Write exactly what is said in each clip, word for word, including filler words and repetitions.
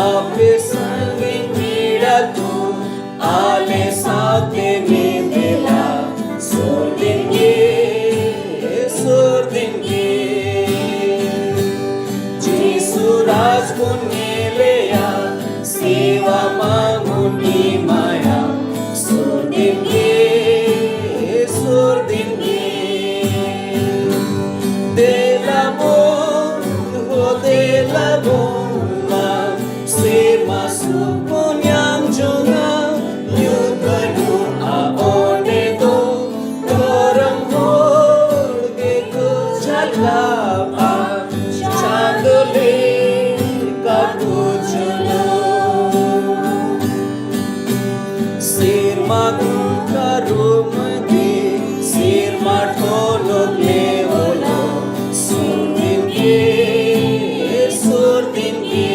ᱟᱯᱮ ᱥᱟᱺᱜᱤᱧ ᱯᱮᱲᱟ ᱠᱚ, ᱟᱞᱮ ᱥᱟᱶᱛᱮ ᱢᱤᱫ ᱫᱮᱞᱟ, ᱥᱩᱨ ᱫᱤᱱ ᱜᱮ, ᱥᱩᱨ ᱫᱤᱱ ᱜᱮ᱾ ᱡᱤᱥᱩ ᱨᱟᱡᱽ ᱵᱚᱱ ᱧᱮᱞᱮᱭᱟ, ᱥᱮᱵᱟ ᱢᱟ ᱵᱚᱱ ᱮᱢᱟᱭᱟ, ᱥᱩᱨ ᱫᱤᱱ ᱜᱮ, ᱥᱩᱨ ᱫᱤᱱ ᱜᱮ᱾ ᱫᱮᱞᱟ ᱵᱚᱱ, ᱦᱳ ᱫᱮᱞᱟ ᱵᱚᱱ ᱢᱟ, ᱥᱮᱨᱢᱟ ᱥᱩᱠ ᱵᱚᱱ ᱧᱟᱢ ᱡᱚᱝᱟ, ᱧᱩᱛ ᱵᱟᱹᱱᱩᱜᱼᱟ ᱚᱸᱰᱮ ᱫᱚ, ᱫᱷᱚᱨᱚᱢ ᱦᱚᱲ ᱜᱮᱠᱚ ᱡᱷᱟᱞᱟᱜᱼᱟ, ᱪᱟᱸᱫᱚ ᱞᱮᱠᱟ ᱵᱩᱡᱷᱟᱹᱜᱼᱟ᱾ ᱥᱮᱨᱢᱟ ᱠᱷᱚᱱ ᱯᱟᱨᱚᱢ ᱜᱮ, ᱥᱮᱨᱢᱟ ᱴᱷᱚᱱᱚᱠ ᱞᱮ ᱚᱞᱚᱜ, ᱥᱩᱨ ᱫᱤᱱ ᱜᱮ, ᱥᱩᱨ ᱫᱤᱱ ᱜᱮ᱾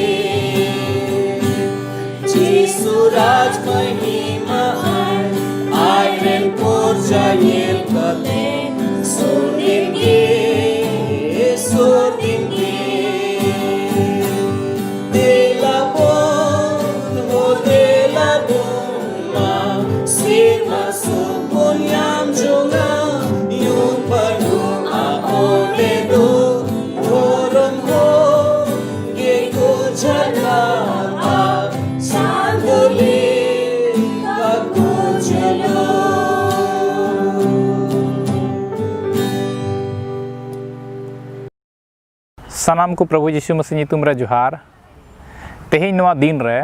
ᱡᱤᱥᱩ ᱨᱟᱡᱽ ᱢᱚᱦᱤᱢᱟ ᱟᱭ, ᱟᱡ ᱨᱮᱱ ᱯᱨᱚᱡᱟ ᱧᱮᱞ ᱠᱟᱛᱮ, ᱥᱩᱨ ᱫᱤᱱ ᱜᱮ, ᱥᱩᱨ ᱫᱤᱱ ᱜᱮ᱾ ᱫᱮᱞᱟ ᱵᱚᱱ, ᱦᱳ ᱫᱮᱞᱟ ᱵᱚᱱ ᱢᱟ, ᱥᱮᱨᱢᱟ ᱥᱩᱠ ᱵᱚᱱ ᱧᱟᱢ ᱡᱚᱝᱟ, ᱧᱩᱛ ᱵᱟᱹᱱᱩᱜᱼᱟ ᱚᱸᱰᱮ ᱫᱚ, ᱫᱷᱚᱨᱚᱢ ᱦᱚᱲ ᱜᱮᱠᱚ ᱡᱷᱟᱞᱟᱜᱼᱟ, ᱪᱟᱸᱫᱚ ᱞᱮᱠᱟ ᱠᱚ ᱡᱷᱟᱞᱟᱜᱼᱟ᱾ ᱥᱟᱱᱟᱢ ᱠᱚ ᱯᱨᱚᱵᱷᱩ ᱡᱤᱥᱩ ᱢᱟᱹᱥᱤ ᱧᱩᱛᱩᱢ ᱨᱮ ᱡᱚᱦᱟᱨ᱾ ᱛᱮᱦᱮᱧ ᱱᱚᱣᱟ ᱫᱤᱱ ᱨᱮ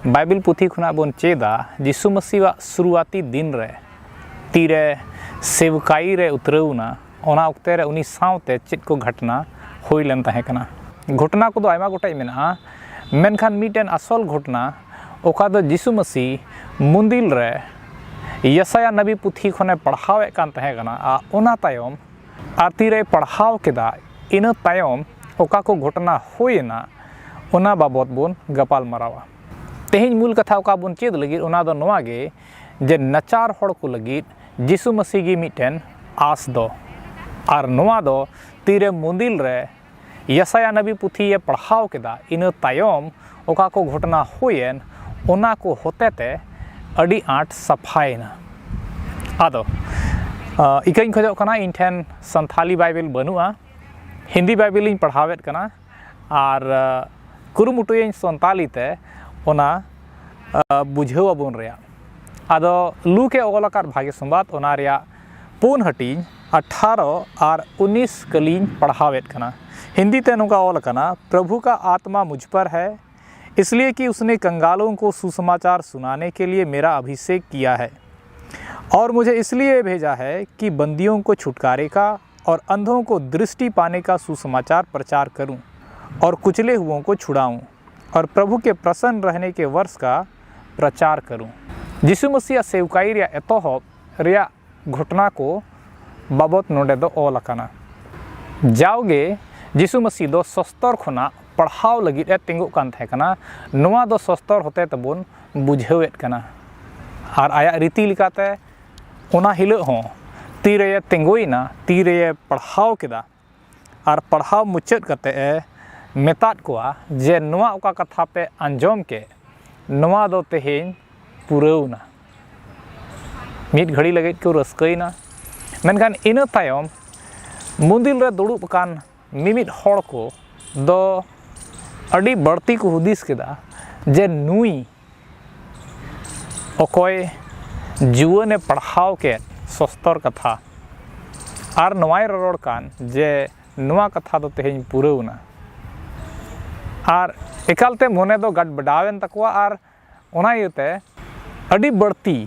ᱵᱟᱭᱵᱮᱞ ᱯᱩᱛᱷᱤ ᱠᱷᱚᱱᱟᱜ ᱵᱚᱱ ᱪᱮᱫᱟ ᱡᱤᱥᱩ ᱢᱟᱹᱥᱤᱣᱟᱜ ᱥᱩᱨᱩᱣᱟᱛᱤ ᱫᱤᱱ ᱨᱮ ᱛᱤᱨᱮ ᱥᱮᱵᱠᱟᱭᱤ ᱨᱮ ᱩᱛᱨᱟᱹᱣ ᱮᱱᱟ, ᱚᱱᱟ ᱚᱠᱛᱮ ᱨᱮ ᱩᱱᱤ ᱥᱟᱶᱛᱮ ᱪᱮᱫ ᱠᱚ ᱜᱷᱚᱴᱱᱟ ᱦᱩᱭ ᱞᱮᱱ ᱛᱟᱦᱮᱸ ᱠᱟᱱᱟ᱾ ᱜᱷᱚᱴᱱᱟ ᱠᱚᱫᱚ ᱟᱭᱢᱟ ᱜᱚᱴᱮᱡ ᱢᱮᱱᱟᱜᱼᱟ, ᱢᱮᱱᱠᱷᱟᱱ ᱢᱤᱫᱴᱮᱱ ᱟᱥᱚᱞ ᱜᱷᱚᱴᱱᱟ, ᱚᱠᱟ ᱫᱚ ᱡᱤᱥᱩ ᱢᱟᱹᱥᱤ ᱢᱩᱱᱫᱤᱞ ᱨᱮ ᱭᱮᱥᱟᱭᱟ ᱱᱟᱵᱤ ᱯᱩᱛᱷᱤ ᱠᱷᱚᱱᱮ ᱯᱟᱲᱦᱟᱣᱮᱫ ᱠᱟᱱ ᱛᱟᱦᱮᱸ ᱠᱟᱱᱟ, ᱟᱨ ᱚᱱᱟ ᱛᱟᱭᱚᱢ ᱟᱨ ᱛᱤᱨᱮᱭ ᱯᱟᱲᱦᱟᱣ ᱠᱮᱫᱟ, ᱤᱱᱟᱹ ᱛᱟᱭᱚᱢ ᱚᱠᱟ ᱠᱚ ᱜᱷᱚᱴᱚᱱᱟ ᱦᱩᱭᱮᱱᱟ, ᱚᱱᱟ ᱵᱟᱵᱚᱛ ᱵᱚᱱ ᱜᱟᱯᱟᱞ ᱢᱟᱨᱟᱣᱟ᱾ ᱛᱮᱦᱮᱧ ᱢᱩᱞ ᱠᱟᱛᱷᱟ ᱚᱠᱟ ᱵᱚᱱ ᱪᱮᱫ ᱞᱟᱹᱜᱤᱫ, ᱚᱱᱟ ᱫᱚ ᱱᱚᱣᱟ ᱜᱮ ᱡᱮ ᱱᱟᱪᱟᱨ ᱦᱚᱲ ᱠᱚ ᱞᱟᱹᱜᱤᱫ ᱡᱤᱥᱩ ᱢᱟᱹᱥᱤ ᱜᱮ ᱢᱤᱫᱴᱮᱱ ᱟᱸᱥ ᱫᱚ, ᱟᱨ ᱱᱚᱣᱟ ᱫᱚ ᱛᱤᱨᱮ ᱢᱩᱱᱫᱤᱞ ᱨᱮ ᱭᱮᱥᱟᱭᱟ ᱱᱟᱵᱤ ᱯᱩᱛᱷᱤᱭᱮ ᱯᱟᱲᱦᱟᱣ ᱠᱮᱫᱟ, ᱤᱱᱟᱹ ᱛᱟᱭᱚᱢ ᱚᱠᱟ ᱠᱚ ᱜᱷᱚᱴᱚᱱᱟ ᱦᱩᱭᱮᱱ, ᱚᱱᱟ ᱠᱚ ᱦᱚᱛᱮᱛᱮ ᱟᱹᱰᱤ ᱟᱸᱴ ᱥᱟᱯᱷᱟᱭᱮᱱᱟ᱾ ᱟᱫᱚ ᱤᱠᱟᱹᱧ ᱠᱷᱚᱡᱚᱜ ᱠᱟᱱᱟ, ᱤᱧ ᱴᱷᱮᱱ ᱥᱟᱱᱛᱷᱟᱞᱤ ᱵᱟᱭᱵᱮᱞ ᱵᱟᱹᱱᱩᱜᱼᱟ, ᱦᱤᱱᱫᱤ ᱵᱟᱭᱵᱮᱞᱤᱧ ᱯᱟᱲᱦᱟᱣᱮᱫ ᱠᱟᱱᱟ᱾ ᱟᱨ ᱠᱩᱨᱩᱢᱩᱴᱩᱭᱟᱹᱧ ᱥᱟᱱᱛᱟᱞᱤ ᱛᱮ ᱚᱱᱟ ᱵᱩᱡᱷᱟᱹᱣ ᱟᱵᱚᱱ ᱨᱮᱭᱟᱜ᱾ ᱟᱫᱚ ᱞᱩᱠᱮ ᱚᱞ ᱟᱠᱟᱫ ᱵᱷᱟᱜᱮ ᱥᱚᱢᱵᱟᱫ, ᱚᱱᱟ ᱨᱮᱭᱟᱜ ᱯᱩᱱ ᱦᱟᱹᱴᱤᱧ ᱟᱴᱷᱟᱨᱚ ᱟᱨ ᱩᱱᱤᱥ ᱠᱟᱹᱞᱤᱧ ᱯᱟᱲᱦᱟᱣᱮᱫ ᱠᱟᱱᱟ᱾ ᱦᱤᱱᱫᱤ ᱛᱮ ᱱᱚᱝᱠᱟ ᱚᱞ ᱟᱠᱟᱱᱟ, ᱯᱨᱚᱵᱷᱩ ᱠᱟ ᱟᱛᱢᱟ ᱢᱩᱡᱷ ᱯᱟᱨ ᱦᱟᱭ, ᱤᱥᱞᱤᱭᱮ ᱠᱤ ᱩᱥᱱᱮ ᱠᱟᱝᱜᱟᱞᱳ ᱠᱳ ᱥᱩᱥᱢᱟᱪᱟᱨ ᱥᱩᱱᱟᱱᱮ ᱠᱮ ᱞᱤᱭᱮ ᱢᱮᱨᱟ ᱟᱵᱷᱤᱥᱮᱠ ᱠᱤᱭᱟ ᱦᱟᱭ᱾ ᱚᱨ ᱢᱩᱡᱷᱮ ᱤᱥᱞᱤᱭᱮ ᱵᱷᱮᱡᱟ ᱦᱟᱭ ᱠᱤ ᱵᱚᱱᱫᱤᱭᱳ ᱠᱳ ᱪᱷᱩᱴᱠᱟᱨᱮ ᱠᱟ ᱚᱨ ᱚᱱᱫᱷᱳ ᱠᱳ ᱫᱨᱤᱥᱴᱤ ᱯᱟᱱᱮ ᱠᱟ ᱥᱩᱥᱢᱟᱪᱟᱨ ᱯᱨᱚᱪᱟᱨ ᱠᱟᱨᱩ ᱚᱨ ᱠᱩᱪᱞᱮ ᱦᱩᱣᱳ ᱠᱳ ᱪᱷᱩᱲᱟᱣ ᱚᱨ ᱯᱨᱚᱵᱷᱩ ᱠᱮ ᱯᱨᱚᱥᱱ ᱨᱦᱱᱮ ᱠᱮ ᱣᱚᱨᱥ ᱠᱟ ᱯᱨᱚᱪᱟᱨ ᱠᱟᱨᱩ᱾ ᱡᱤᱥᱩ ᱢᱟᱹᱥᱤᱭᱟᱜ ᱥᱮᱣᱠᱟᱭ ᱨᱮᱭᱟᱜ ᱮᱛᱚᱦᱚᱵ ᱨᱮᱭᱟᱜ ᱜᱷᱚᱴᱚᱱᱟ ᱠᱚ ᱵᱟᱵᱚᱛ ᱱᱚᱰᱮ ᱫᱚ ᱚᱞ ᱟᱠᱟᱱᱟ᱾ ᱡᱟᱣᱜᱮ ᱡᱤᱥᱩ ᱢᱟᱹᱥᱤ ᱫᱚ ᱥᱚᱥᱛᱚᱨ ᱠᱷᱚᱱᱟᱜ ᱯᱟᱲᱦᱟᱣ ᱞᱟᱹᱜᱤᱫ ᱮ ᱛᱤᱸᱜᱩᱜ ᱠᱟᱱ ᱛᱟᱦᱮᱸ ᱠᱟᱱᱟ᱾ ᱱᱚᱣᱟ ᱫᱚ ᱥᱚᱥᱛᱚᱨ ᱦᱚᱛᱮ ᱛᱮᱵᱚᱱ ᱵᱩᱡᱷᱟᱹᱣᱮᱫ ᱠᱟᱱᱟ᱾ ᱟᱨ ᱟᱭᱟᱜ ᱨᱤᱛᱤ ᱞᱮᱠᱟᱛᱮ ᱚᱱᱟ ᱦᱤᱞᱳᱜ ᱦᱚᱸ ᱛᱤᱨᱮᱭᱮ ᱛᱤᱸᱜᱩᱭᱮᱱᱟ, ᱛᱤᱨᱮᱭᱮ ᱯᱟᱲᱦᱟᱣ ᱠᱮᱫᱟ, ᱟᱨ ᱯᱟᱲᱦᱟᱣ ᱢᱩᱪᱟᱹᱫ ᱠᱟᱛᱮ ᱮ ᱢᱮᱛᱟᱫ ᱠᱚᱣᱟ ᱡᱮ, ᱱᱚᱣᱟ ᱚᱠᱟ ᱠᱟᱛᱷᱟ ᱯᱮ ᱟᱸᱡᱚᱢ ᱠᱮᱫ, ᱱᱚᱣᱟ ᱫᱚ ᱛᱮᱦᱮᱧ ᱯᱩᱨᱟᱹᱣᱱᱟ᱾ ᱢᱤᱫ ᱜᱷᱟᱹᱲᱤ ᱞᱟᱹᱜᱤᱫ ᱠᱚ ᱨᱟᱹᱥᱠᱟᱹᱭᱮᱱᱟ᱾ ᱢᱮᱱᱠᱷᱟᱱ ᱤᱱᱟᱹ ᱛᱟᱭᱚᱢ ᱢᱚᱱᱫᱤᱨ ᱨᱮ ᱫᱩᱲᱩᱵ ᱟᱠᱟᱱ ᱢᱤᱢᱤᱫ ᱦᱚᱲ ᱠᱚ ᱫᱚ ᱟᱹᱰᱤ ᱵᱟᱹᱲᱛᱤ ᱠᱚ ᱦᱩᱫᱤᱥ ᱠᱮᱫᱟ ᱡᱮ, ᱱᱩᱭ ᱚᱠᱚᱭ ᱡᱩᱣᱟᱹᱱᱮ ᱯᱟᱲᱦᱟᱣ ᱠᱮᱫ ᱥᱚᱥᱛᱚᱨ ᱠᱟᱛᱷᱟ, ᱟᱨ ᱱᱚᱣᱟᱭ ᱨᱚᱨᱚᱲ ᱠᱟᱱ ᱡᱮ, ᱱᱚᱣᱟ ᱠᱟᱛᱷᱟ ᱫᱚ ᱛᱮᱦᱮᱧ ᱯᱩᱨᱟᱹᱣᱱᱟ᱾ ᱟᱨ ᱮᱠᱟᱞᱛᱮ ᱢᱚᱱᱮ ᱫᱚ ᱜᱟᱰᱵᱟᱰᱟᱣᱮᱱ ᱛᱟᱠᱚᱣᱟ᱾ ᱟᱨ ᱚᱱᱟ ᱤᱭᱟᱹᱛᱮ ᱟᱹᱰᱤ ᱵᱟᱹᱲᱛᱤ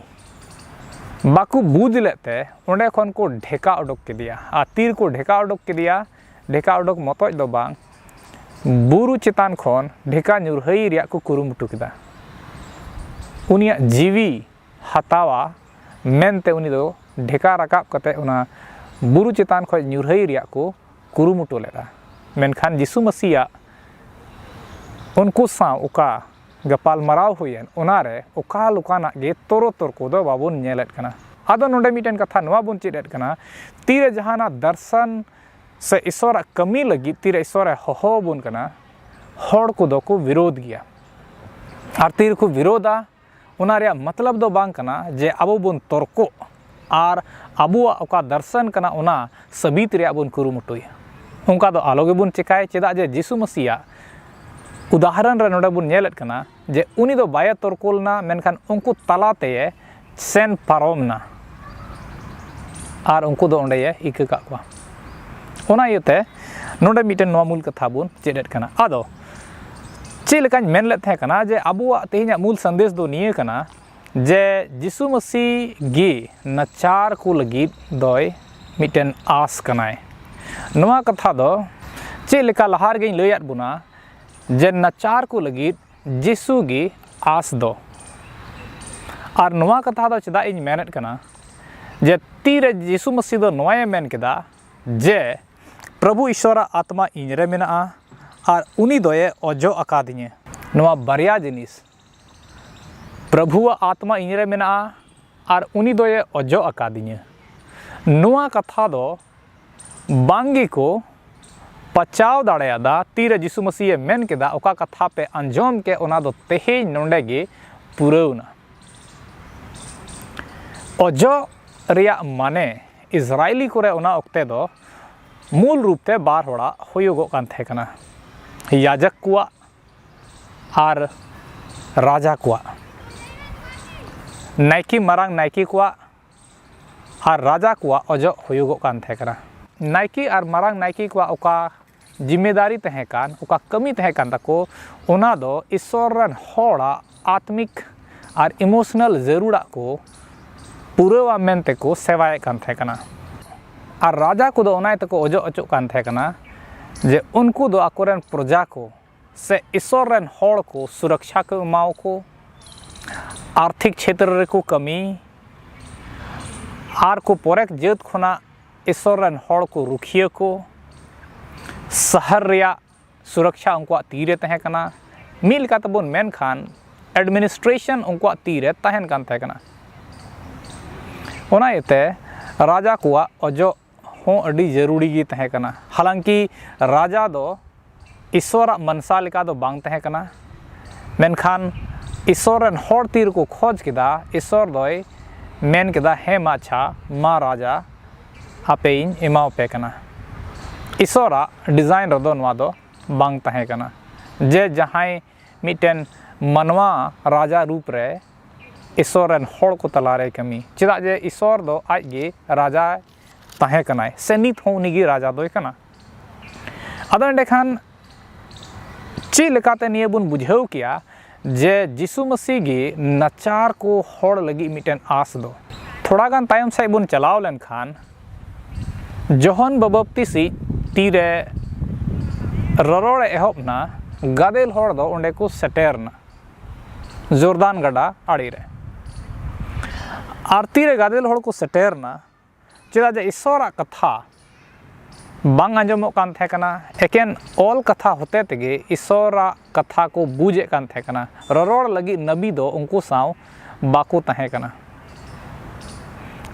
ᱵᱟᱠᱚ ᱵᱩᱡᱽ ᱞᱮᱫ ᱛᱮ ᱚᱸᱰᱮ ᱠᱷᱚᱱ ᱠᱚ ᱰᱷᱮᱠᱟ ᱚᱰᱚᱠ ᱠᱮᱫᱮᱭᱟ᱾ ᱟᱨ ᱛᱤ ᱨᱮᱠᱚ ᱰᱷᱮᱠᱟ ᱚᱰᱚᱠ ᱠᱮᱫᱮᱭᱟ, ᱰᱷᱮᱠᱟ ᱚᱰᱚᱠ ᱢᱚᱛᱚᱡ ᱫᱚ ᱵᱟᱝ, ᱵᱩᱨᱩ ᱪᱮᱛᱟᱱ ᱠᱷᱚᱱ ᱰᱷᱮᱠᱟ ᱧᱩᱨᱦᱟᱹᱭ ᱨᱮᱭᱟᱜ ᱠᱚ ᱠᱩᱨᱩᱢᱩᱴᱩ ᱠᱮᱫᱟ᱾ ᱩᱱᱤᱭᱟᱜ ᱡᱤᱣᱤ ᱦᱟᱛᱟᱣᱟ ᱢᱮᱱᱛᱮ ᱩᱱᱤ ᱫᱚ ᱰᱷᱮᱠᱟ ᱨᱟᱠᱟᱵ ᱠᱟᱛᱮ ᱚᱱᱟ ᱵᱩᱨᱩ ᱪᱮᱛᱟᱱ ᱠᱷᱚᱱ ᱧᱩᱨᱦᱟᱹᱭ ᱨᱮᱭᱟᱜ ᱠᱚ ᱠᱩᱨᱩᱢᱩᱴᱩ ᱞᱮᱫᱟ᱾ ᱢᱮᱱᱠᱷᱟᱱ ᱡᱤᱥᱩ ᱢᱟᱹᱥᱤᱭᱟᱜ ᱩᱱᱠᱩ ᱥᱟᱶ ᱚᱠᱟ ᱜᱟᱯᱟᱞᱢᱟᱨᱟᱣ ᱦᱩᱭᱮᱱ, ᱚᱱᱟᱨᱮ ᱚᱠᱟ ᱞᱮᱠᱟᱱᱟᱜ ᱜᱮ ᱛᱚᱨᱚ ᱛᱚᱨᱠᱚ ᱫᱚ ᱵᱟᱵᱚᱱ ᱧᱮᱞᱮᱫ ᱠᱟᱱᱟ᱾ ᱟᱫᱚ ᱱᱚᱰᱮ ᱢᱤᱫᱴᱮᱱ ᱠᱟᱛᱷᱟ ᱱᱚᱣᱟ ᱵᱚᱱ ᱪᱮᱫ ᱮᱫ ᱠᱟᱱᱟ, ᱛᱤᱨᱮ ᱡᱟᱦᱟᱱᱟᱜ ᱫᱚᱨᱥᱚᱱ ᱥᱮ ᱤᱥᱚᱨᱟᱜ ᱠᱟᱹᱢᱤ ᱞᱟᱹᱜᱤᱫ ᱛᱤᱨᱮ ᱤᱥᱚᱨᱮ ᱦᱚᱦᱚ ᱟᱵᱚᱱ ᱠᱟᱱᱟ, ᱦᱚᱲ ᱠᱚᱫᱚ ᱠᱚ ᱵᱤᱨᱳᱫᱷ ᱜᱮᱭᱟ᱾ ᱟᱨ ᱛᱤᱨᱮᱠᱚ ᱵᱤᱨᱳᱫᱷᱟ, ᱚᱱᱟ ᱨᱮᱭᱟᱜ ᱢᱚᱛᱞᱚᱵ ᱫᱚ ᱵᱟᱝ ᱠᱟᱱᱟ ᱡᱮ ᱟᱵᱚ ᱵᱚᱱ ᱛᱚᱨᱠᱚᱜ ᱟᱨ ᱟᱵᱚᱣᱟᱜ ᱚᱠᱟ ᱫᱟᱨᱥᱟᱱ ᱠᱟᱱᱟ ᱚᱱᱟ ᱥᱟᱹᱵᱤᱛ ᱨᱮᱭᱟᱜ ᱵᱚᱱ ᱠᱩᱨᱩᱢᱩᱴᱩᱭᱟ᱾ ᱚᱱᱠᱟ ᱫᱚ ᱟᱞᱚ ᱜᱮᱵᱚᱱ ᱪᱮᱠᱟᱭᱟ, ᱪᱮᱫᱟᱜ ᱡᱮ ᱡᱤᱥᱩ ᱢᱟᱹᱥᱤᱭᱟᱜ ᱩᱫᱟᱦᱚᱨᱚᱱ ᱨᱮ ᱱᱚᱰᱮ ᱵᱚᱱ ᱧᱮᱞᱮᱫ ᱠᱟᱱᱟ ᱡᱮ ᱩᱱᱤ ᱫᱚ ᱵᱟᱭ ᱛᱚᱨᱠᱚ ᱞᱮᱱᱟ, ᱢᱮᱱᱠᱷᱟᱱ ᱩᱱᱠᱩ ᱛᱟᱞᱟ ᱛᱮᱭᱮ ᱥᱮᱱ ᱯᱟᱨᱚᱢ ᱮᱱᱟ ᱟᱨ ᱩᱱᱠᱩ ᱫᱚ ᱚᱸᱰᱮᱭᱮ ᱤᱠᱟᱹ ᱠᱟᱜ ᱠᱚᱣᱟ᱾ ᱚᱱᱟ ᱤᱭᱟᱹᱛᱮ ᱱᱚᱰᱮ ᱢᱤᱫᱴᱮᱱ ᱱᱚᱣᱟ ᱢᱩᱞ ᱠᱟᱛᱷᱟ ᱵᱚᱱ ᱪᱮᱫ ᱮᱫ ᱠᱟᱱᱟ᱾ ᱟᱫᱚ ᱪᱮᱫ ᱞᱮᱠᱟᱧ ᱢᱮᱱ ᱞᱮᱫ ᱛᱟᱦᱮᱸ ᱠᱟᱱᱟ ᱡᱮ ᱟᱵᱚᱣᱟᱜ ᱛᱮᱦᱮᱧᱟᱜ ᱢᱩᱞ ᱥᱟᱸᱫᱮᱥ ᱫᱚ ᱱᱤᱭᱟᱹ ᱠᱟᱱᱟ ᱡᱮ ᱡᱤᱥᱩ ᱢᱟᱹᱥᱤ ᱜᱮ ᱱᱟᱪᱟᱨ ᱠᱚ ᱞᱟᱹᱜᱤᱫ ᱫᱚᱭ ᱢᱤᱫᱴᱮᱱ ᱟᱸᱥ ᱠᱟᱱᱟᱭ᱾ ᱱᱚᱣᱟ ᱠᱟᱛᱷᱟ ᱫᱚ ᱪᱮᱫ ᱞᱮᱠᱟ ᱞᱟᱦᱟ ᱨᱮᱜᱮᱧ ᱞᱟᱹᱭᱟᱫ ᱵᱚᱱᱟ ᱡᱮ ᱱᱟᱪᱟᱨ ᱠᱚ ᱞᱟᱹᱜᱤᱫ ᱡᱤᱥᱩ ᱜᱮ ᱟᱸᱥ ᱫᱚ᱾ ᱟᱨ ᱱᱚᱣᱟ ᱠᱟᱛᱷᱟ ᱫᱚ ᱪᱮᱫᱟᱜ ᱤᱧ ᱢᱮᱱᱮᱫ ᱠᱟᱱᱟ ᱡᱮ ᱛᱤᱨᱮ ᱡᱤᱥᱩ ᱢᱟᱹᱥᱤ ᱫᱚ ᱱᱚᱣᱟᱭ ᱢᱮᱱ ᱠᱮᱫᱟ ᱡᱮ ᱯᱨᱚᱵᱷᱩ ᱤᱥᱚᱨᱟᱜ ᱟᱛᱢᱟ ᱤᱧᱨᱮ ᱢᱮᱱᱟᱜᱼᱟ ᱟᱨ ᱩᱱᱤ ᱫᱚᱭᱮ ᱚᱡᱚᱜ ᱟᱠᱟᱫᱤᱧᱟᱹ᱾ ᱱᱚᱣᱟ ᱵᱟᱨᱭᱟ ᱡᱤᱱᱤᱥ, ᱯᱨᱚᱵᱷᱩᱣᱟᱜ ᱟᱛᱢᱟ ᱤᱧᱨᱮ ᱢᱮᱱᱟᱜᱼᱟ ᱟᱨ ᱩᱱᱤ ᱫᱚᱭᱮ ᱚᱡᱚᱜ ᱟᱠᱟᱫᱤᱧᱟᱹ, ᱱᱚᱣᱟ ᱠᱟᱛᱷᱟ ᱫᱚ ᱵᱟᱝ ᱜᱮᱠᱚ ᱯᱟᱪᱟᱣ ᱫᱟᱲᱮᱭᱟᱫᱟ᱾ ᱛᱤᱨᱮ ᱡᱤᱥᱩ ᱢᱟᱹᱥᱤᱭᱮ ᱢᱮᱱ ᱠᱮᱫᱟ, ᱚᱠᱟ ᱠᱟᱛᱷᱟ ᱯᱮ ᱟᱸᱡᱚᱢ ᱠᱮᱫ, ᱚᱱᱟ ᱫᱚ ᱛᱮᱦᱮᱧ ᱱᱚᱰᱮ ᱜᱮ ᱯᱩᱨᱟᱹᱣᱱᱟ᱾ ᱚᱡᱚᱜ ᱨᱮᱭᱟᱜ ᱢᱟᱱᱮ ᱤᱥᱨᱟᱭᱮᱞᱤ ᱠᱚᱨᱮ ᱚᱱᱟ ᱚᱠᱛᱮ ᱫᱚ ᱢᱩᱞ ᱨᱩᱯ ᱛᱮ ᱵᱟᱨ ᱦᱚᱲᱟᱜ ᱦᱩᱭᱩᱜᱚᱜ ᱠᱟᱱ ᱛᱟᱦᱮᱸ ᱠᱟᱱᱟ, ᱭᱟᱡᱚᱠ ᱠᱚᱣᱟᱜ ᱟᱨ ᱨᱟᱡᱟ ᱠᱚᱣᱟᱜ᱾ ᱱᱟᱭᱠᱮ, ᱢᱟᱨᱟᱝ ᱱᱟᱭᱠᱮ ᱠᱚᱣᱟᱜ ᱟᱨ ᱨᱟᱡᱟ ᱠᱚᱣᱟᱜ ᱚᱡᱚᱜ ᱦᱩᱭᱩᱜᱚᱜ ᱠᱟᱱ ᱛᱟᱦᱮᱸ ᱠᱟᱱᱟ᱾ ᱱᱟᱭᱠᱮ ᱟᱨ ᱢᱟᱨᱟᱝ ᱱᱟᱭᱠᱮ ᱠᱚᱣᱟᱜ ᱚᱠᱟ ᱡᱤᱢᱢᱮᱫᱟᱨᱤ ᱛᱟᱦᱮᱸ ᱠᱟᱱ, ᱚᱠᱟ ᱠᱟᱹᱢᱤ ᱛᱟᱦᱮᱸ ᱠᱟᱱ ᱛᱟᱠᱚ, ᱚᱱᱟ ᱫᱚ ᱤᱥᱚᱨ ᱨᱮᱱ ᱦᱚᱲᱟᱜ ᱟᱛᱢᱤᱠ ᱟᱨ ᱤᱢᱳᱥᱚᱱᱟᱞ ᱡᱟᱹᱨᱩᱲᱟᱜ ᱠᱚ ᱯᱩᱨᱟᱹᱣᱟ ᱢᱮᱱᱛᱮ ᱠᱚ ᱥᱮᱵᱟᱭᱮᱫ ᱠᱟᱱ ᱛᱟᱦᱮᱸ ᱠᱟᱱᱟ᱾ ᱟᱨ ᱨᱟᱡᱟ ᱠᱚᱫᱚ ᱚᱱᱟ ᱛᱮᱠᱚ ᱚᱡᱚᱜ ᱚᱪᱚᱜ ᱠᱟᱱ ᱛᱟᱦᱮᱸ ᱠᱟᱱᱟ ᱡᱮ ᱩᱱᱠᱩ ᱫᱚ ᱟᱠᱚᱨᱮᱱ ᱯᱨᱚᱡᱟ ᱠᱚ ᱥᱮ ᱤᱥᱚᱨ ᱨᱮᱱ ᱦᱚᱲ ᱠᱚ ᱥᱩᱨᱚᱠᱪᱷᱟ ᱠᱚ ᱮᱢᱟᱣᱟᱠᱚ, ᱟᱨᱛᱷᱤᱠ ᱪᱷᱮᱛᱨᱚ ᱨᱮᱠᱚ ᱠᱟᱹᱢᱤ, ᱟᱨ ᱠᱚ ᱯᱚᱨᱮᱠ ᱡᱟᱹᱛ ᱠᱷᱚᱱᱟᱜ ᱤᱥᱚᱨ ᱨᱮᱱ ᱦᱚᱲ ᱠᱚ ᱨᱩᱠᱷᱤᱭᱟᱹ ᱠᱚ, ᱥᱟᱦᱟᱨ ᱨᱮᱭᱟᱜ ᱥᱩᱨᱚᱠᱪᱷᱟ ᱩᱱᱠᱩᱣᱟᱜ ᱛᱤ ᱨᱮ ᱛᱟᱦᱮᱸ ᱠᱟᱱᱟ᱾ ᱢᱤᱫ ᱞᱮᱠᱟ ᱛᱮᱵᱚᱱ ᱢᱮᱱ ᱠᱷᱟᱱ administration ᱩᱱᱠᱩᱣᱟᱜ ᱛᱤ ᱨᱮ ᱛᱟᱦᱮᱱ ᱠᱟᱱ ᱛᱟᱦᱮᱸ ᱠᱟᱱᱟ᱾ ᱚᱱᱟ ᱤᱭᱟᱹᱛᱮ ᱨᱟᱡᱟ ᱠᱚᱣᱟᱜ ᱚᱡᱚᱜ ᱦᱚᱸ ᱟᱹᱰᱤ ᱡᱟᱹᱨᱩᱲᱤ ᱜᱮ ᱛᱟᱦᱮᱸ ᱠᱟᱱᱟ᱾ ᱦᱟᱞᱟᱝᱠᱤ ᱨᱟᱡᱟ ᱫᱚ ᱤᱥᱚᱨᱟᱜ ᱢᱟᱱᱥᱟ ᱞᱮᱠᱟ ᱫᱚ ᱵᱟᱝ ᱛᱟᱦᱮᱸ ᱠᱟᱱᱟ, ᱢᱮᱱᱠᱷᱟᱱ ᱤᱥᱚᱨ ᱨᱮᱱ ᱦᱚᱲ ᱛᱤ ᱨᱮᱠᱚ ᱠᱷᱚᱡᱽ ᱠᱮᱫᱟ, ᱤᱥᱚᱨ ᱫᱚᱭ ᱢᱮᱱ ᱠᱮᱫᱟ, "ᱦᱮᱸ ᱢᱟ, ᱟᱪᱪᱷᱟ, ᱢᱟ ᱨᱟᱡᱟ, ᱟᱯᱮ ᱤᱧ ᱮᱢᱟᱣᱟᱯᱮ ᱠᱟᱱᱟ᱾" ᱤᱥᱚᱨᱟᱜ design ᱨᱮᱫᱚ ᱱᱚᱣᱟ ᱫᱚ ᱵᱟᱝ ᱛᱟᱦᱮᱸ ᱠᱟᱱᱟ ᱡᱮ ᱡᱟᱦᱟᱸᱭ ᱢᱤᱫᱴᱮᱱ ᱢᱟᱱᱣᱟ ᱨᱟᱡᱟ ᱨᱩᱯ ᱨᱮ ᱤᱥᱚᱨ ᱨᱮᱱ ᱦᱚᱲ ᱠᱚ ᱛᱟᱞᱟᱨᱮ ᱠᱟᱹᱢᱤ, ᱪᱮᱫᱟᱜ ᱡᱮ ᱤᱥᱚᱨ ᱫᱚ ᱟᱡ ᱜᱮ ᱨᱟᱡᱟ ᱛᱟᱦᱮᱸ ᱠᱟᱱᱟᱭ, ᱥᱮ ᱱᱤᱛ ᱦᱚᱸ ᱩᱱᱤ ᱜᱮ ᱨᱟᱡᱟ ᱫᱚᱭ ᱠᱟᱱᱟ᱾ ᱟᱫᱚ ᱮᱸᱰᱮᱠᱷᱟᱱ ᱪᱮᱫ ᱞᱮᱠᱟᱛᱮ ᱱᱤᱭᱟᱹ ᱵᱚᱱ ᱵᱩᱡᱷᱟᱹᱣ ᱠᱮᱭᱟ ᱡᱮ ᱡᱤᱥᱩ ᱢᱟᱹᱥᱤ ᱜᱮ ᱱᱟᱪᱟᱨ ᱠᱚ ᱦᱚᱲ ᱞᱟᱹᱜᱤᱫ ᱢᱤᱫᱴᱮᱱ ᱟᱸᱥ ᱫᱚ? ᱛᱷᱚᱲᱟ ᱜᱟᱱ ᱛᱟᱭᱚᱢ ᱥᱮᱫ ᱵᱚᱱ ᱪᱟᱞᱟᱣ ᱞᱮᱱᱠᱷᱟᱱ, ᱡᱚᱦᱚᱱ ᱵᱟᱵᱟᱯᱛᱤᱥᱤᱡ ᱛᱤᱨᱮ ᱨᱚᱨᱚᱲ ᱮ ᱮᱦᱚᱵ ᱮᱱᱟ ᱜᱟᱫᱮᱞ ᱦᱚᱲ ᱫᱚ ᱚᱸᱰᱮ ᱠᱚ ᱥᱮᱴᱮᱨ ᱮᱱᱟ, ᱡᱚᱨᱫᱟᱱ ᱜᱟᱰᱟ ᱟᱲᱮ ᱨᱮ᱾ ᱟᱨ ᱛᱤᱨᱮ ᱜᱟᱫᱮᱞ ᱦᱚᱲ ᱠᱚ ᱥᱮᱴᱮᱨ ᱮᱱᱟ, ᱪᱮᱫᱟᱜ ᱡᱮ ᱤᱥᱚᱨᱟᱜ ᱠᱟᱛᱷᱟ ᱵᱟᱝ ᱟᱸᱡᱚᱢᱚᱜ ᱠᱟᱱ ᱛᱟᱦᱮᱸ ᱠᱟᱱᱟ᱾ ᱮᱠᱮᱱ ᱚᱞ ᱠᱟᱛᱷᱟ ᱦᱚᱛᱮ ᱛᱮᱜᱮ ᱤᱥᱚᱨᱟᱜ ᱠᱟᱛᱷᱟ ᱠᱚ ᱵᱩᱡᱮᱫ ᱠᱟᱱ ᱛᱟᱦᱮᱸ ᱠᱟᱱᱟ᱾ ᱨᱚᱨᱚᱲ ᱞᱟᱹᱜᱤᱫ ᱱᱟᱵᱤ ᱫᱚ ᱩᱱᱠᱩ ᱥᱟᱶ ᱵᱟᱠᱚ ᱛᱟᱦᱮᱸ ᱠᱟᱱᱟ᱾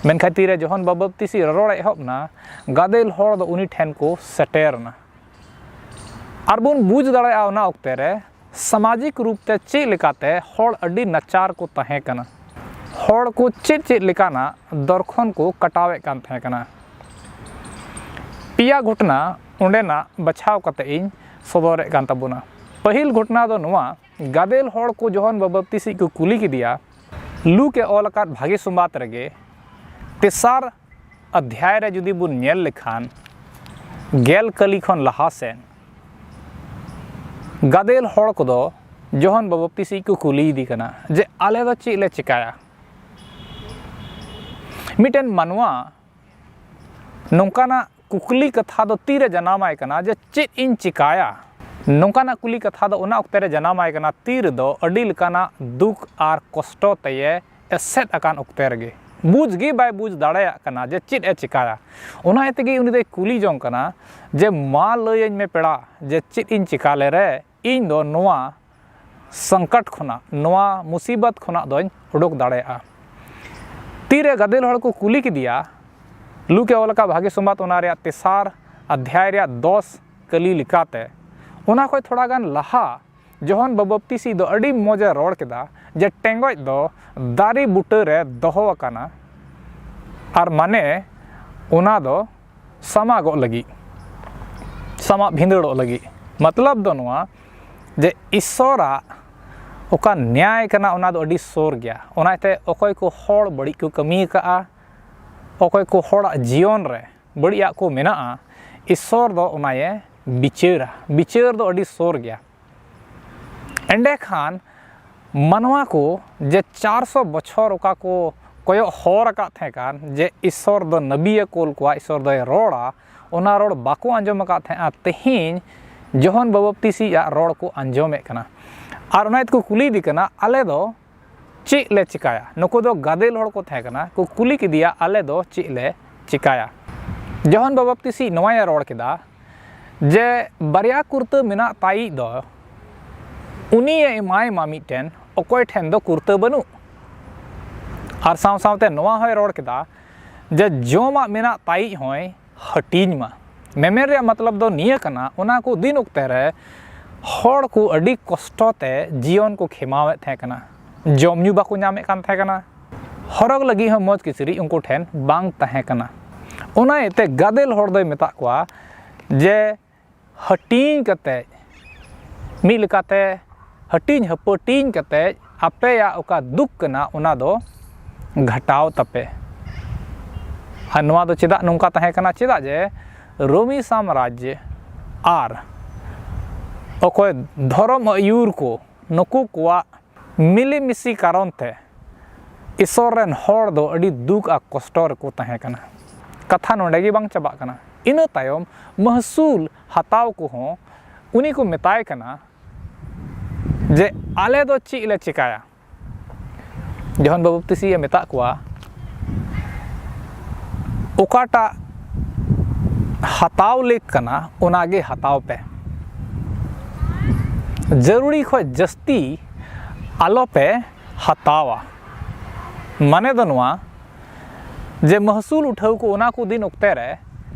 ᱢᱮᱱᱠᱷᱟᱱ ᱛᱤᱨᱮ ᱡᱚᱦᱚᱱ ᱵᱟᱵᱟᱯᱛᱤᱥᱤ ᱨᱚᱨᱚᱲ ᱮ ᱮᱦᱚᱵ ᱮᱱᱟ, ᱜᱟᱫᱮᱞ ᱦᱚᱲ ᱫᱚ ᱩᱱᱤ ᱴᱷᱮᱱ ᱠᱚ ᱥᱮᱴᱮᱨ ᱮᱱᱟ᱾ ᱟᱨ ᱵᱚᱱ ᱵᱩᱡᱽ ᱫᱟᱲᱮᱭᱟᱜᱼᱟ ᱚᱱᱟ ᱚᱠᱛᱮ ᱨᱮ ᱥᱟᱢᱟᱡᱤᱠ ᱨᱩᱯ ᱛᱮ ᱪᱮᱫ ᱞᱮᱠᱟᱛᱮ ᱦᱚᱲ ᱟᱹᱰᱤ ᱱᱟᱪᱟᱨ ᱠᱚ ᱛᱟᱦᱮᱸ ᱠᱟᱱᱟ᱾ ᱦᱚᱲ ᱠᱚ ᱪᱮᱫ ᱪᱮᱫ ᱞᱮᱠᱟᱱᱟᱜ ᱫᱚᱨᱠᱷᱚᱱ ᱠᱚ ᱠᱟᱴᱟᱣᱮᱫ ᱠᱟᱱ ᱛᱟᱦᱮᱸ ᱠᱟᱱᱟ᱾ ᱯᱮᱭᱟ ᱜᱷᱚᱴᱚᱱᱟ ᱚᱸᱰᱮᱱᱟᱜ ᱵᱟᱪᱷᱟᱣ ᱠᱟᱛᱮ ᱤᱧ ᱥᱚᱫᱚᱨᱮᱫ ᱠᱟᱱ ᱛᱟᱵᱚᱱᱟ᱾ ᱯᱟᱹᱦᱤᱞ ᱜᱷᱚᱴᱚᱱᱟ ᱫᱚ ᱱᱚᱣᱟ, ᱜᱟᱫᱮᱞ ᱦᱚᱲ ᱠᱚ ᱡᱚᱦᱚᱱ ᱵᱟᱵᱟᱯᱛᱤᱥᱤᱡ ᱠᱚ ᱠᱩᱞᱤ ᱠᱮᱫᱮᱭᱟ, ᱞᱩᱠ ᱮ ᱚᱞ ᱟᱠᱟᱫ ᱵᱷᱟᱜᱮ ᱥᱚᱢᱵᱟᱫ ᱨᱮᱜᱮ ᱛᱮᱥᱟᱨ ᱚᱫᱷᱭᱟᱭ ᱨᱮ ᱡᱩᱫᱤ ᱵᱚᱱ ᱧᱮᱞ ᱞᱮᱠᱷᱟᱱ, ᱜᱮᱞ ᱠᱟᱹᱞᱤ ᱠᱷᱚᱱ ᱞᱟᱦᱟ ᱥᱮᱱ ᱜᱟᱫᱮᱞ ᱦᱚᱲ ᱠᱚᱫᱚ ᱡᱚᱦᱚᱱ ᱵᱟᱵᱟᱯᱛᱤᱥᱤᱡ ᱠᱚ ᱠᱩᱞᱤᱭᱮᱫᱮ ᱠᱟᱱᱟ ᱡᱮ, "ᱟᱞᱮ ᱫᱚ ᱪᱮᱫ ᱞᱮ ᱪᱮᱠᱟᱭᱟ?" ᱢᱤᱫᱴᱮᱱ ᱢᱟᱱᱣᱟ ᱱᱚᱝᱠᱟᱱᱟᱜ ᱠᱩᱠᱞᱤ ᱠᱟᱛᱷᱟ ᱫᱚ ᱛᱤᱨᱮ ᱡᱟᱱᱟᱢᱟᱭ ᱠᱟᱱᱟ ᱡᱮ, "ᱪᱮᱫ ᱤᱧ ᱪᱮᱠᱟᱭᱟ?" ᱱᱚᱝᱠᱟᱱᱟᱜ ᱠᱩᱞᱤ ᱠᱟᱛᱷᱟ ᱫᱚ ᱚᱱᱟ ᱚᱠᱛᱮ ᱨᱮ ᱡᱟᱱᱟᱢᱟᱭ ᱠᱟᱱᱟ, ᱛᱤ ᱨᱮᱫᱚ ᱟᱹᱰᱤ ᱞᱮᱠᱟᱱᱟᱜ ᱫᱩᱠ ᱟᱨ ᱠᱚᱥᱴᱚ ᱛᱮᱭᱮ ᱮᱥᱮᱫ ᱟᱠᱟᱱ ᱚᱠᱛᱮ ᱨᱮᱜᱮ᱾ ᱵᱩᱡᱽ ᱜᱮ ᱵᱟᱭ ᱵᱩᱡᱽ ᱫᱟᱲᱮᱭᱟᱜ ᱠᱟᱱᱟ ᱡᱮ ᱪᱮᱫ ᱮ ᱪᱮᱠᱟᱭᱟ᱾ ᱚᱱᱟ ᱤᱭᱟᱹ ᱛᱮᱜᱮ ᱩᱱᱤ ᱫᱚᱭ ᱠᱩᱞᱤ ᱡᱚᱝ ᱠᱟᱱᱟ ᱡᱮ, "ᱢᱟ ᱞᱟᱹᱭᱟᱹᱧ ᱢᱮ ᱯᱮᱲᱟ, ᱡᱮ ᱪᱮᱫ ᱤᱧ ᱪᱮᱠᱟ ᱞᱮᱨᱮ, ᱤᱧ ᱫᱚ ᱱᱚᱣᱟ ᱥᱚᱝᱠᱚᱴ ᱠᱷᱚᱱᱟᱜ, ᱱᱚᱣᱟ ᱢᱩᱥᱤᱵᱚᱛ ᱠᱷᱚᱱᱟᱜ ᱫᱚᱧ ᱩᱰᱩᱠ ᱫᱟᱲᱮᱭᱟᱜᱼᱟ?" ᱛᱤᱨᱮ ᱜᱟᱫᱮᱞ ᱦᱚᱲ ᱠᱚ ᱠᱩᱞᱤ ᱠᱮᱫᱮᱭᱟ, ᱞᱩᱠ ᱮ ᱚᱞ ᱟᱠᱟᱫ ᱵᱷᱟᱜᱮ ᱥᱚᱢᱵᱟᱫ, ᱚᱱᱟ ᱨᱮᱭᱟᱜ ᱛᱮᱥᱟᱨ ᱚᱫᱷᱭᱟᱭ ᱨᱮᱭᱟᱜ ᱫᱚᱥ ᱠᱟᱹᱞᱤ ᱞᱮᱠᱟᱛᱮ, ᱚᱱᱟ ᱠᱷᱚᱱ ᱛᱷᱚᱲᱟ ᱜᱟᱱ ᱞᱟᱦᱟ ᱡᱚᱦᱚᱱ ᱵᱟᱯᱛᱤᱥᱤ ᱫᱚ ᱟᱹᱰᱤ ᱢᱚᱡᱽ ᱮ ᱨᱚᱲ ᱠᱮᱫᱟ ᱡᱮ ᱴᱮᱸᱜᱚᱡ ᱫᱚ ᱫᱟᱨᱮ ᱵᱩᱴᱟᱹ ᱨᱮ ᱫᱚᱦᱚ ᱟᱠᱟᱱᱟ, ᱟᱨ ᱢᱟᱱᱮ ᱚᱱᱟ ᱫᱚ ᱥᱟᱢᱟᱜᱚᱜ ᱞᱟᱹᱜᱤᱫ, ᱥᱟᱢᱟᱜ ᱵᱷᱤᱸᱫᱟᱹᱲᱚᱜ ᱞᱟᱹᱜᱤᱫ᱾ ᱢᱚᱛᱞᱚᱵ ᱫᱚ ᱱᱚᱣᱟ ᱡᱮ ᱤᱥᱥᱚᱨᱟᱜ ᱚᱠᱟ ᱱᱮᱭᱟᱭ ᱠᱟᱱᱟ, ᱚᱱᱟ ᱫᱚ ᱟᱹᱰᱤ ᱥᱩᱨ ᱜᱮᱭᱟ᱾ ᱚᱱᱟᱛᱮ ᱚᱠᱚᱭ ᱠᱚ ᱦᱚᱲ ᱵᱟᱹᱲᱤᱡ ᱠᱚ ᱠᱟᱹᱢᱤ ᱟᱠᱟᱫᱼᱟ, ᱚᱠᱚᱭ ᱠᱚ ᱦᱚᱲᱟᱜ ᱡᱤᱭᱚᱱ ᱨᱮ ᱵᱟᱹᱲᱤᱡᱟᱜ ᱠᱚ ᱢᱮᱱᱟᱜᱼᱟ, ᱤᱥᱥᱚᱨ ᱫᱚ ᱚᱱᱟᱭᱮ ᱵᱤᱪᱟᱹᱨᱟ᱾ ᱵᱤᱪᱟᱹᱨ ᱫᱚ ᱟᱹᱰᱤ ᱥᱩᱨ ᱜᱮᱭᱟ᱾ ᱮᱸᱰᱮᱠᱷᱟᱱ ᱢᱟᱱᱣᱟ ᱠᱚ ᱡᱮ ᱪᱟᱨᱥᱚ ᱵᱚᱪᱷᱚᱨ ᱚᱠᱟ ᱠᱚ ᱠᱚᱭᱚᱜ ᱦᱚᱨ ᱟᱠᱟᱫ ᱛᱟᱦᱮᱸ ᱠᱟᱱ, ᱡᱮ ᱤᱥᱥᱚᱨ ᱫᱚ ᱱᱟᱹᱵᱤᱭᱮ ᱠᱳᱞ ᱠᱚᱣᱟ, ᱤᱥᱥᱚᱨ ᱫᱚᱭ ᱨᱚᱲᱟ, ᱚᱱᱟ ᱨᱚᱲ ᱵᱟᱠᱚ ᱟᱸᱡᱚᱢ ᱟᱠᱟᱫ ᱛᱟᱦᱮᱸᱜᱼᱟ᱾ ᱛᱮᱦᱮᱧ ᱡᱚᱦᱚᱱ ᱵᱟᱯᱛᱤᱥᱤᱭᱟᱜ ᱨᱚᱲ ᱠᱚ ᱟᱸᱡᱚᱢᱮᱫ ᱠᱟᱱᱟ᱾ ᱟᱨ ᱚᱱᱟ ᱛᱮᱠᱚ ᱠᱩᱞᱤᱭᱮᱫᱮ ᱠᱟᱱᱟ, "ᱟᱞᱮ ᱫᱚ ᱪᱮᱫ ᱞᱮ ᱪᱤᱠᱟᱭᱟ?" ᱱᱩᱠᱩ ᱫᱚ ᱜᱟᱫᱮᱞ ᱦᱚᱲ ᱠᱚ ᱛᱟᱦᱮᱸ ᱠᱟᱱᱟ, ᱠᱚ ᱠᱩᱞᱤ ᱠᱮᱫᱮᱭᱟ, "ᱟᱞᱮ ᱫᱚ ᱪᱮᱫ ᱞᱮ ᱪᱤᱠᱟᱭᱟ?" ᱡᱚᱦᱚᱱ ᱵᱟᱯᱛᱤᱥᱤ ᱱᱚᱣᱟᱭ ᱨᱚᱲ ᱠᱮᱫᱟ ᱡᱮ ᱵᱟᱨᱭᱟ ᱠᱩᱨᱛᱟᱹ ᱢᱮᱱᱟᱜ ᱛᱟᱭᱤᱡ ᱫᱚ ᱩᱱᱤᱭᱮ ᱮᱢᱟᱭ ᱢᱟ ᱢᱤᱫᱴᱮᱱ, ᱚᱠᱚᱭ ᱴᱷᱮᱱ ᱫᱚ ᱠᱩᱨᱛᱟᱹ ᱵᱟᱹᱱᱩᱜ᱾ ᱟᱨ ᱥᱟᱶ ᱥᱟᱶᱛᱮ ᱱᱚᱣᱟ ᱦᱚᱸᱭ ᱨᱚᱲ ᱠᱮᱫᱟ ᱡᱮ ᱡᱚᱢᱟᱜ ᱢᱮᱱᱟᱜ ᱛᱟᱭᱤᱡ ᱦᱚᱸᱭ ᱦᱟᱹᱴᱤᱧ ᱢᱟ᱾ ᱢᱮᱢᱮᱱ ᱨᱮᱭᱟᱜ ᱢᱚᱛᱞᱚᱵ ᱫᱚ ᱱᱤᱭᱟᱹ ᱠᱟᱱᱟ, ᱚᱱᱟ ᱠᱚ ᱫᱤᱱ ᱚᱠᱛᱮ ᱨᱮ ᱦᱚᱲ ᱠᱚ ᱟᱹᱰᱤ ᱠᱚᱥᱴᱚ ᱛᱮ ᱡᱤᱭᱚᱱ ᱠᱚ ᱠᱷᱮᱢᱟᱣᱮᱫ ᱛᱟᱦᱮᱸ ᱠᱟᱱᱟ, ᱡᱚᱢ ᱧᱩ ᱵᱟᱠᱚ ᱧᱟᱢᱮᱫ ᱠᱟᱱ ᱛᱟᱦᱮᱸ ᱠᱟᱱᱟ, ᱦᱚᱨᱚᱜ ᱞᱟᱹᱜᱤᱫ ᱦᱚᱸ ᱢᱚᱡᱽ ᱠᱤᱪᱨᱤᱡ ᱩᱱᱠᱩ ᱴᱷᱮᱱ ᱵᱟᱝ ᱛᱟᱦᱮᱸ ᱠᱟᱱᱟ᱾ ᱚᱱᱟ ᱤᱭᱟᱹᱛᱮ ᱜᱟᱫᱮᱞ ᱦᱚᱲ ᱫᱚᱭ ᱢᱮᱛᱟᱜ ᱠᱚᱣᱟ ᱡᱮ ᱦᱟᱹᱴᱤᱧ ᱠᱟᱛᱮ, ᱢᱤᱫ ᱞᱮᱠᱟᱛᱮ ᱦᱟᱹᱴᱤᱧ ᱦᱟᱹᱯᱟᱹᱴᱤᱧ ᱠᱟᱛᱮ ᱟᱯᱮᱭᱟᱜ ᱚᱠᱟ ᱫᱩᱠ ᱠᱟᱱᱟ ᱚᱱᱟ ᱫᱚ ᱜᱷᱟᱴᱟᱣ ᱛᱟᱯᱮ᱾ ᱟᱨ ᱱᱚᱣᱟ ᱫᱚ ᱪᱮᱫᱟᱜ ᱱᱚᱝᱠᱟ ᱛᱟᱦᱮᱸ ᱠᱟᱱᱟ? ᱪᱮᱫᱟᱜ ᱡᱮ ᱨᱳᱢᱤ ᱥᱟᱢᱨᱟᱡᱽ ᱟᱨ ᱚᱠᱚᱭ ᱫᱷᱚᱨᱚᱢ ᱟᱹᱭᱩᱨ ᱠᱚ, ᱱᱩᱠᱩ ᱠᱚᱣᱟᱜ ᱢᱤᱞᱮᱢᱤᱥᱤ ᱠᱟᱨᱚᱱ ᱛᱮ ᱤᱥᱚᱨ ᱨᱮᱱ ᱦᱚᱲ ᱫᱚ ᱟᱹᱰᱤ ᱫᱩᱠ ᱟᱨ ᱠᱚᱥᱴᱚ ᱨᱮᱠᱚ ᱛᱟᱦᱮᱸ ᱠᱟᱱᱟ᱾ ᱠᱟᱛᱷᱟ ᱱᱚᱰᱮ ᱜᱮ ᱵᱟᱝ ᱪᱟᱵᱟᱜ ᱠᱟᱱᱟ᱾ ᱤᱱᱟᱹ ᱛᱟᱭᱚᱢ ᱢᱟᱹᱦᱥᱩᱞ ᱦᱟᱛᱟᱣ ᱠᱚᱦᱚᱸ ᱩᱱᱤ ᱠᱚ ᱢᱮᱛᱟᱭ ᱠᱟᱱᱟ ᱡᱮ ᱟᱞᱮ ᱫᱚ ᱪᱮᱫ ᱞᱮ ᱪᱮᱠᱟᱭᱟ? ᱡᱚᱦᱚᱱ ᱵᱟᱯᱛᱤᱥᱤᱭᱮ ᱢᱮᱛᱟᱜ ᱠᱚᱣᱟ, ᱚᱠᱟᱴᱟᱜ ᱦᱟᱛᱟᱣ ᱞᱮᱠ ᱠᱟᱱᱟ, ᱚᱱᱟᱜᱮ ᱦᱟᱛᱟᱣ ᱯᱮ᱾ ᱡᱟᱹᱨᱩᱲᱤ ᱠᱷᱚᱡ ᱡᱟᱹᱥᱛᱤ ᱟᱞᱚᱯᱮ ᱦᱟᱛᱟᱣᱟ᱾ ᱢᱟᱱᱮ ᱫᱚ ᱱᱚᱣᱟ, ᱡᱮ ᱢᱟᱹᱦᱥᱩᱞ ᱩᱴᱷᱟᱹᱣ ᱠᱚ, ᱚᱱᱟ ᱠᱚ ᱫᱤᱱ ᱚᱠᱛᱮ ᱨᱮ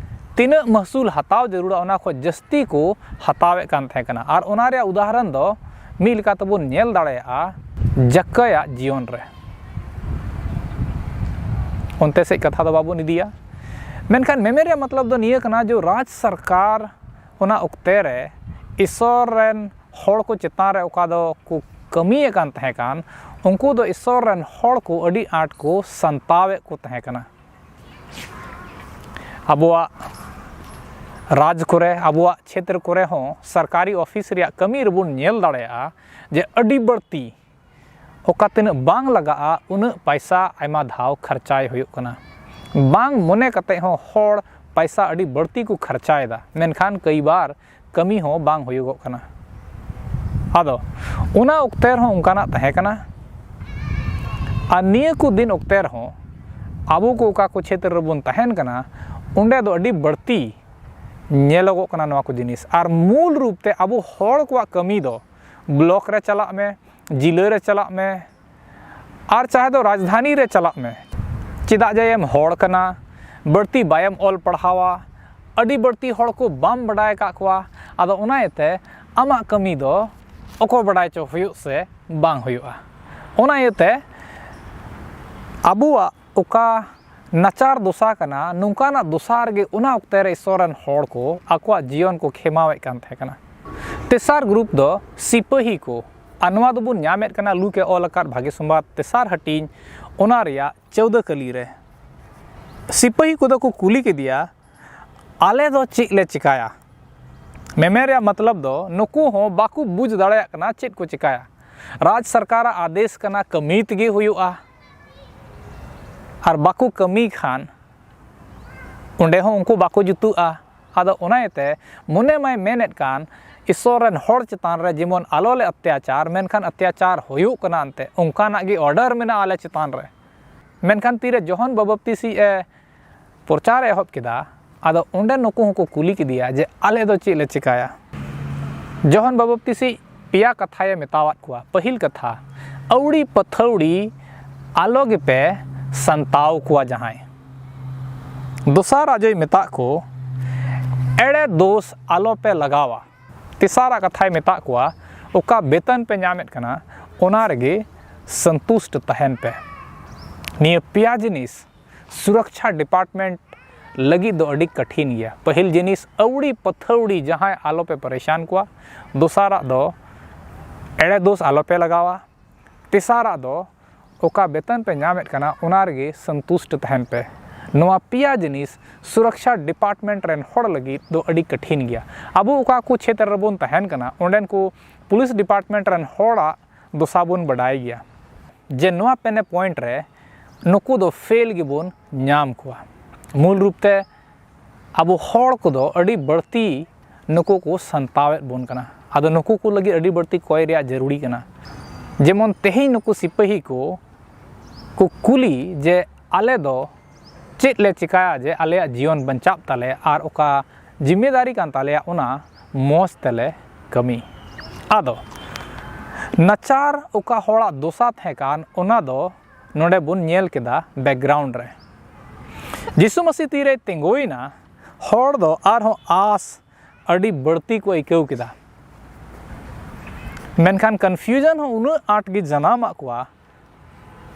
ᱛᱤᱱᱟᱹᱜ ᱢᱟᱹᱦᱥᱩᱞ ᱦᱟᱛᱟᱣ ᱡᱟᱹᱨᱩᱲᱟ, ᱚᱱᱟ ᱠᱷᱚᱱ ᱡᱟᱹᱥᱛᱤ ᱠᱚ ᱦᱟᱛᱟᱣᱮᱫ ᱠᱟᱱ ᱛᱟᱦᱮᱸ ᱠᱟᱱᱟ᱾ ᱟᱨ ᱚᱱᱟ ᱨᱮᱭᱟᱜ ᱩᱫᱟᱦᱚᱨᱚᱱ ᱫᱚ ᱢᱤᱫ ᱞᱮᱠᱟ ᱛᱮᱵᱚᱱ ᱧᱮᱞ ᱫᱟᱲᱮᱭᱟᱜᱼᱟ ᱡᱟᱠᱟᱭᱟᱜ ᱡᱤᱭᱚᱱ ᱨᱮ᱾ ᱚᱱᱛᱮ ᱥᱮᱫ ᱠᱟᱛᱷᱟ ᱫᱚ ᱵᱟᱵᱚᱱ ᱤᱫᱤᱭᱟ, ᱢᱮᱱᱠᱷᱟᱱ ᱢᱮᱢᱮᱱ ᱨᱮᱭᱟᱜ ᱢᱚᱛᱞᱚᱵ ᱫᱚ ᱱᱤᱭᱟᱹ ᱠᱟᱱᱟ ᱡᱮ ᱨᱟᱡᱽ ᱥᱚᱨᱠᱟᱨ ᱚᱱᱟ ᱚᱠᱛᱮ ᱨᱮ ᱤᱥᱚᱨ ᱨᱮᱱ ᱦᱚᱲ ᱠᱚ ᱪᱮᱛᱟᱱ ᱨᱮ ᱚᱠᱟ ᱫᱚ ᱠᱚ ᱠᱟᱹᱢᱤᱭᱮᱫ ᱠᱟᱱ ᱛᱟᱦᱮᱸ ᱠᱟᱱ, ᱩᱱᱠᱩ ᱫᱚ ᱤᱥᱚᱨ ᱨᱮᱱ ᱦᱚᱲ ᱠᱚ ᱟᱹᱰᱤ ᱟᱸᱴ ᱠᱚ ᱥᱟᱱᱛᱟᱣᱮᱫ ᱠᱚ ᱛᱟᱦᱮᱸ ᱠᱟᱱᱟ᱾ ᱟᱵᱚᱣᱟᱜ ᱨᱟᱡᱽ ᱠᱚᱨᱮ, ᱟᱵᱚᱣᱟᱜ ᱪᱷᱮᱛᱨᱚ ᱠᱚᱨᱮ ᱦᱚᱸ ᱥᱚᱨᱠᱟᱨᱤ ᱚᱯᱷᱤᱥ ᱨᱮᱭᱟᱜ ᱠᱟᱹᱢᱤ ᱨᱮᱵᱚᱱ ᱧᱮᱞ ᱫᱟᱲᱮᱭᱟᱜᱼᱟ ᱡᱮ ᱟᱹᱰᱤ ᱵᱟᱹᱲᱛᱤ, ᱚᱠᱟ ᱛᱤᱱᱟᱹᱜ ᱵᱟᱝ ᱞᱟᱜᱟᱜᱼᱟ, ᱩᱱᱟᱹᱜ ᱯᱟᱭᱥᱟ ᱟᱭᱢᱟ ᱫᱷᱟᱣ ᱠᱷᱚᱨᱪᱟᱭ ᱦᱩᱭᱩᱜ ᱠᱟᱱᱟ᱾ ᱵᱟᱝ ᱢᱚᱱᱮ ᱠᱟᱛᱮ ᱦᱚᱸ ᱦᱚᱲ ᱯᱟᱭᱥᱟ ᱟᱹᱰᱤ ᱵᱟᱹᱲᱛᱤ ᱠᱚ ᱠᱷᱚᱨᱪᱟᱭᱮᱫᱟ, ᱢᱮᱱᱠᱷᱟᱱ ᱠᱟᱹᱭ ᱵᱟᱨ ᱠᱟᱹᱢᱤ ᱦᱚᱸ ᱵᱟᱝ ᱦᱩᱭᱩᱜᱚᱜ ᱠᱟᱱᱟ᱾ ᱟᱫᱚ ᱚᱱᱟ ᱚᱠᱛᱮ ᱨᱮᱦᱚᱸ ᱚᱱᱠᱟᱱᱟᱜ ᱛᱟᱦᱮᱸ ᱠᱟᱱᱟ᱾ ᱟᱨ ᱱᱤᱭᱟᱹ ᱠᱚ ᱫᱤᱱ ᱚᱠᱛᱮ ᱨᱮᱦᱚᱸ ᱟᱵᱚ ᱠᱚ ᱚᱠᱟ ᱠᱚ ᱪᱷᱮᱛᱨᱚ ᱨᱮᱵᱚᱱ ᱛᱟᱦᱮᱱ ᱠᱟᱱᱟ, ᱚᱸᱰᱮ ᱫᱚ ᱟᱹᱰᱤ ᱵᱟᱹᱲᱛᱤ ᱧᱮᱞᱚᱜᱚᱜ ᱠᱟᱱᱟ ᱱᱚᱣᱟ ᱠᱚ ᱡᱤᱱᱤᱥ᱾ ᱟᱨ ᱢᱩᱞ ᱨᱩᱯ ᱛᱮ ᱟᱵᱚ ᱦᱚᱲ ᱠᱚᱣᱟᱜ ᱠᱟᱹᱢᱤ ᱫᱚ ᱵᱞᱚᱠ ᱨᱮ ᱪᱟᱞᱟᱜ ᱢᱮ, ᱡᱤᱞᱟᱹ ᱨᱮ ᱪᱟᱞᱟᱜ ᱢᱮ, ᱟᱨ ᱪᱟᱦᱮ ᱫᱚ ᱨᱟᱡᱽᱫᱷᱟᱱᱤ ᱨᱮ ᱪᱟᱞᱟᱜ ᱢᱮ᱾ ᱪᱮᱫᱟᱜ ᱡᱮ ᱮᱢ ᱦᱚᱲ ᱠᱟᱱᱟ, ᱵᱟᱹᱲᱛᱤ ᱵᱟᱭᱮᱢ ᱚᱞ ᱯᱟᱲᱦᱟᱣᱟ, ᱟᱹᱰᱤ ᱵᱟᱹᱲᱛᱤ ᱦᱚᱲ ᱠᱚ ᱵᱟᱢ ᱵᱟᱰᱟᱭ ᱟᱠᱟᱫ ᱠᱚᱣᱟ᱾ ᱟᱫᱚ ᱚᱱᱟ ᱤᱭᱟᱹᱛᱮ ᱟᱢᱟᱜ ᱠᱟᱹᱢᱤ ᱫᱚ ᱚᱠᱚᱭ ᱵᱟᱰᱟᱭ ᱦᱚᱪᱚ ᱦᱩᱭᱩᱜ ᱥᱮ ᱵᱟᱝ ᱦᱩᱭᱩᱜᱼᱟ᱾ ᱚᱱᱟ ᱤᱭᱟᱹᱛᱮ ᱟᱵᱚᱣᱟᱜ ᱚᱠᱟ ᱱᱟᱪᱟᱨ ᱫᱚᱥᱟ ᱠᱟᱱᱟ, ᱱᱚᱝᱠᱟᱱᱟᱜ ᱫᱚᱥᱟ ᱨᱮᱜᱮ ᱚᱱᱟ ᱚᱠᱛᱮ ᱨᱮ ᱤᱥᱚᱨ ᱨᱮᱱ ᱦᱚᱲ ᱠᱚ ᱟᱠᱚᱣᱟᱜ ᱡᱤᱭᱚᱱ ᱠᱚ ᱠᱷᱮᱢᱟᱣᱮᱫ ᱠᱟᱱ ᱛᱟᱦᱮᱸ ᱠᱟᱱᱟ᱾ ᱛᱮᱥᱟᱨ ᱜᱨᱩᱯ ᱫᱚ ᱥᱤᱯᱟᱹᱦᱤ ᱠᱚ, ᱟᱨ ᱱᱚᱣᱟ ᱫᱚᱵᱚᱱ ᱧᱟᱢᱮᱫ ᱠᱟᱱᱟ ᱞᱩᱠ ᱮ ᱚᱞ ᱟᱠᱟᱫ ᱵᱷᱟᱜᱮ ᱥᱚᱢᱵᱟᱫ ᱛᱮᱥᱟᱨ ᱦᱟᱹᱴᱤᱧ, ᱚᱱᱟ ᱨᱮᱭᱟᱜ ᱪᱳᱣᱫᱟᱹ ᱠᱟᱹᱞᱤ ᱨᱮ᱾ ᱥᱤᱯᱟᱹᱦᱤ ᱠᱚᱫᱚ ᱠᱚ ᱠᱩᱞᱤ ᱠᱮᱫᱮᱭᱟ, "ᱟᱞᱮ ᱫᱚ ᱪᱮᱫ ᱞᱮ ᱪᱮᱠᱟᱭᱟ?" ᱢᱮᱢᱮᱱ ᱨᱮᱭᱟᱜ ᱢᱚᱛᱞᱚᱵ ᱫᱚ ᱱᱩᱠᱩ ᱦᱚᱸ ᱵᱟᱠᱚ ᱵᱩᱡᱽ ᱫᱟᱲᱮᱭᱟᱜ ᱠᱟᱱᱟ ᱪᱮᱫ ᱠᱚ ᱪᱮᱠᱟᱭᱟ᱾ ᱨᱟᱡᱽ ᱥᱚᱨᱠᱟᱨᱟᱜ ᱟᱫᱮᱥ ᱠᱟᱱᱟ, ᱠᱟᱹᱢᱤ ᱛᱮᱜᱮ ᱦᱩᱭᱩᱜᱼᱟ, ᱟᱨ ᱵᱟᱠᱚ ᱠᱟᱹᱢᱤ ᱠᱷᱟᱱ ᱚᱸᱰᱮ ᱦᱚᱸ ᱩᱱᱠᱩ ᱵᱟᱠᱚ ᱡᱩᱛᱩᱜᱼᱟ᱾ ᱟᱫᱚ ᱚᱱᱟ ᱤᱭᱟᱹᱛᱮ ᱢᱚᱱᱮ ᱢᱟᱭ ᱢᱮᱱᱮᱫ ᱠᱟᱱ ᱤᱥᱚᱨ ᱨᱮᱱ ᱦᱚᱲ ᱪᱮᱛᱟᱱ ᱨᱮ ᱡᱮᱢᱚᱱ ᱟᱞᱚ ᱞᱮ ᱚᱛᱛᱟᱪᱟᱨ, ᱢᱮᱱᱠᱷᱟᱱ ᱚᱛᱛᱟᱪᱟᱨ ᱦᱩᱭᱩᱜ ᱠᱟᱱᱟ, ᱮᱱᱛᱮ ᱚᱱᱠᱟᱱᱟᱜ ᱜᱮ ᱚᱨᱰᱟᱨ ᱢᱮᱱᱟᱜᱼᱟ ᱟᱞᱮ ᱪᱮᱛᱟᱱ ᱨᱮ᱾ ᱢᱮᱱᱠᱷᱟᱱ ᱛᱤᱨᱮ ᱡᱚᱦᱚᱱ ᱵᱟᱵᱟᱯᱛᱤᱥᱤ ᱮ ᱯᱨᱚᱪᱟᱨ ᱮ ᱮᱦᱚᱵ ᱠᱮᱫᱟ, ᱟᱫᱚ ᱚᱸᱰᱮ ᱱᱩᱠᱩ ᱦᱚᱸᱠᱚ ᱠᱩᱞᱤ ᱠᱮᱫᱮᱭᱟ ᱡᱮ, "ᱟᱞᱮ ᱫᱚ ᱪᱮᱫ ᱞᱮ ᱪᱮᱠᱟᱭᱟ?" ᱡᱚᱦᱚᱱ ᱵᱟᱵᱟᱯᱛᱤᱥᱤ ᱯᱮᱭᱟ ᱠᱟᱛᱷᱟᱭ ᱢᱮᱛᱟᱣᱟᱫ ᱠᱚᱣᱟ᱾ ᱯᱟᱹᱦᱤᱞ ᱠᱟᱛᱷᱟ, ᱟᱹᱣᱲᱤ ᱯᱟᱹᱛᱷᱟᱹᱣᱲᱤ ᱟᱞᱚ ᱜᱮᱯᱮ ᱥᱟᱱᱛᱟᱣ ᱠᱚᱣᱟ ᱡᱟᱦᱟᱸᱭ᱾ ᱫᱚᱥᱟᱨᱟᱜ ᱡᱮᱭ ᱢᱮᱛᱟᱜ ᱠᱚ, ᱮᱲᱮ ᱫᱳᱥ ᱟᱞᱚ ᱯᱮ ᱞᱟᱜᱟᱣᱟ᱾ ᱛᱮᱥᱟᱨᱟᱜ ᱠᱟᱛᱷᱟᱭ ᱢᱮᱛᱟᱜ ᱠᱚᱣᱟ, ᱚᱠᱟ ᱵᱮᱛᱚᱱ ᱯᱮ ᱧᱟᱢᱮᱫ ᱠᱟᱱᱟ, ᱚᱱᱟ ᱨᱮᱜᱮ ᱥᱚᱱᱛᱩᱥᱴ ᱛᱟᱦᱮᱱ ᱯᱮ᱾ ᱱᱤᱭᱟᱹ ᱯᱮᱭᱟ ᱡᱤᱱᱤᱥ ᱥᱩᱨᱚᱠᱪᱷᱟ ᱰᱤᱯᱟᱨᱴᱢᱮᱱᱴ ᱞᱟᱹᱜᱤᱫ ᱫᱚ ᱟᱹᱰᱤ ᱠᱟᱴᱷᱤᱱ ᱜᱮᱭᱟ᱾ ᱯᱟᱹᱦᱤᱞ ᱡᱤᱱᱤᱥ, ᱟᱹᱣᱲᱤ ᱯᱟᱹᱛᱷᱟᱹᱣᱲᱤ ᱡᱟᱦᱟᱸᱭ ᱟᱞᱚ ᱯᱮ ᱯᱟᱨᱮᱥᱟᱱ ᱠᱚᱣᱟ᱾ ᱫᱚᱥᱟᱨᱟᱜ ᱫᱚ ᱮᱲᱮ ᱫᱳᱥ ᱟᱞᱚ ᱯᱮ ᱞᱟᱜᱟᱣᱟ᱾ ᱛᱮᱥᱟᱨᱟᱜ ᱫᱚ ᱚᱠᱟ ᱵᱮᱛᱚᱱ ᱯᱮ ᱧᱟᱢᱮᱫ ᱠᱟᱱᱟ, ᱚᱱᱟ ᱨᱮᱜᱮ ᱥᱚᱱᱛᱩᱥᱴ ᱛᱟᱦᱮᱱ ᱯᱮ᱾ ᱱᱚᱣᱟ ᱯᱮᱭᱟ ᱡᱤᱱᱤᱥ ᱥᱩᱨᱚᱠᱪᱷᱟ ᱰᱤᱯᱟᱨᱴᱢᱮᱱᱴ ᱨᱮᱱ ᱦᱚᱲ ᱞᱟᱹᱜᱤᱫ ᱫᱚ ᱟᱹᱰᱤ ᱠᱟᱴᱷᱤᱱ ᱜᱮᱭᱟ᱾ ᱟᱵᱚ ᱚᱠᱟ ᱠᱚ ᱪᱷᱮᱛᱨᱚ ᱨᱮᱵᱚᱱ ᱛᱟᱦᱮᱱ ᱠᱟᱱᱟ, ᱚᱸᱰᱮᱱ ᱠᱚ ᱯᱩᱞᱤᱥ ᱰᱤᱯᱟᱨᱴᱢᱮᱱᱴ ᱨᱮᱱ ᱦᱚᱲᱟᱜ ᱫᱚᱥᱟ ᱵᱚᱱ ᱵᱟᱰᱟᱭ ᱜᱮᱭᱟ, ᱡᱮ ᱱᱚᱣᱟ ᱯᱮᱱᱮ ᱯᱚᱭᱮᱱᱴ ᱨᱮ ᱱᱩᱠᱩ ᱫᱚ ᱯᱷᱮᱞ ᱜᱮᱵᱚᱱ ᱧᱟᱢ ᱠᱚᱣᱟ᱾ ᱢᱩᱞ ᱨᱩᱯ ᱛᱮ ᱟᱵᱚ ᱦᱚᱲ ᱠᱚᱫᱚ ᱟᱹᱰᱤ ᱵᱟᱹᱲᱛᱤ ᱱᱩᱠᱩ ᱠᱚ ᱥᱟᱱᱛᱟᱣᱮᱫ ᱵᱚᱱ ᱠᱟᱱᱟ᱾ ᱟᱫᱚ ᱱᱩᱠᱩ ᱠᱚ ᱞᱟᱹᱜᱤᱫ ᱟᱹᱰᱤ ᱵᱟᱹᱲᱛᱤ ᱠᱚᱭ ᱨᱮᱭᱟᱜ ᱡᱟᱹᱨᱩᱲᱤ ᱠᱟᱱᱟ᱾ ᱡᱮᱢᱚᱱ ᱛᱮᱦᱮᱧ ᱱᱩᱠᱩ ᱥᱤᱯᱟᱹᱦᱤ ᱠᱚ ᱠᱚ ᱠᱩᱞᱤ ᱡᱮ ᱟᱞᱮ ᱫᱚ ᱪᱮᱫ ᱞᱮ ᱪᱤᱠᱟᱹᱭᱟ ᱡᱮ ᱟᱞᱮᱭᱟᱜ ᱡᱤᱭᱚᱱ ᱵᱟᱧᱪᱟᱜ ᱛᱟᱞᱮ ᱟᱨ ᱚᱠᱟ ᱡᱤᱢᱢᱮᱫᱟᱨᱤ ᱠᱟᱱ ᱛᱟᱞᱮᱭᱟ ᱚᱱᱟ ᱢᱚᱡᱽ ᱛᱮᱞᱮ ᱠᱟᱹᱢᱤ᱾ ᱟᱫᱚ ᱱᱟᱪᱟᱨ ᱚᱠᱟ ᱦᱚᱲᱟᱜ ᱫᱚᱥᱟ ᱛᱟᱦᱮᱸ ᱠᱟᱱ, ᱚᱱᱟ ᱫᱚ ᱱᱚᱰᱮ ᱵᱚᱱ ᱧᱮᱞ ᱠᱮᱫᱟ ᱵᱮᱠᱜᱨᱟᱣᱩᱱᱰ ᱨᱮ᱾ ᱡᱤᱥᱩ ᱢᱟᱹᱥᱤ ᱛᱤᱨᱮᱭ ᱛᱤᱸᱜᱩᱭᱮᱱᱟ, ᱦᱚᱲ ᱫᱚ ᱟᱨᱦᱚᱸ ᱟᱸᱥ ᱟᱹᱰᱤ ᱵᱟᱹᱲᱛᱤ ᱠᱚ ᱟᱹᱭᱠᱟᱹᱣ ᱠᱮᱫᱟ᱾ ᱢᱮᱱᱠᱷᱟᱱ ᱠᱚᱱᱯᱷᱤᱭᱩᱡᱚᱱ ᱦᱚᱸ ᱩᱱᱟᱹᱜ ᱟᱸᱴ ᱜᱮ ᱡᱟᱱᱟᱢᱟᱜ ᱠᱚᱣᱟ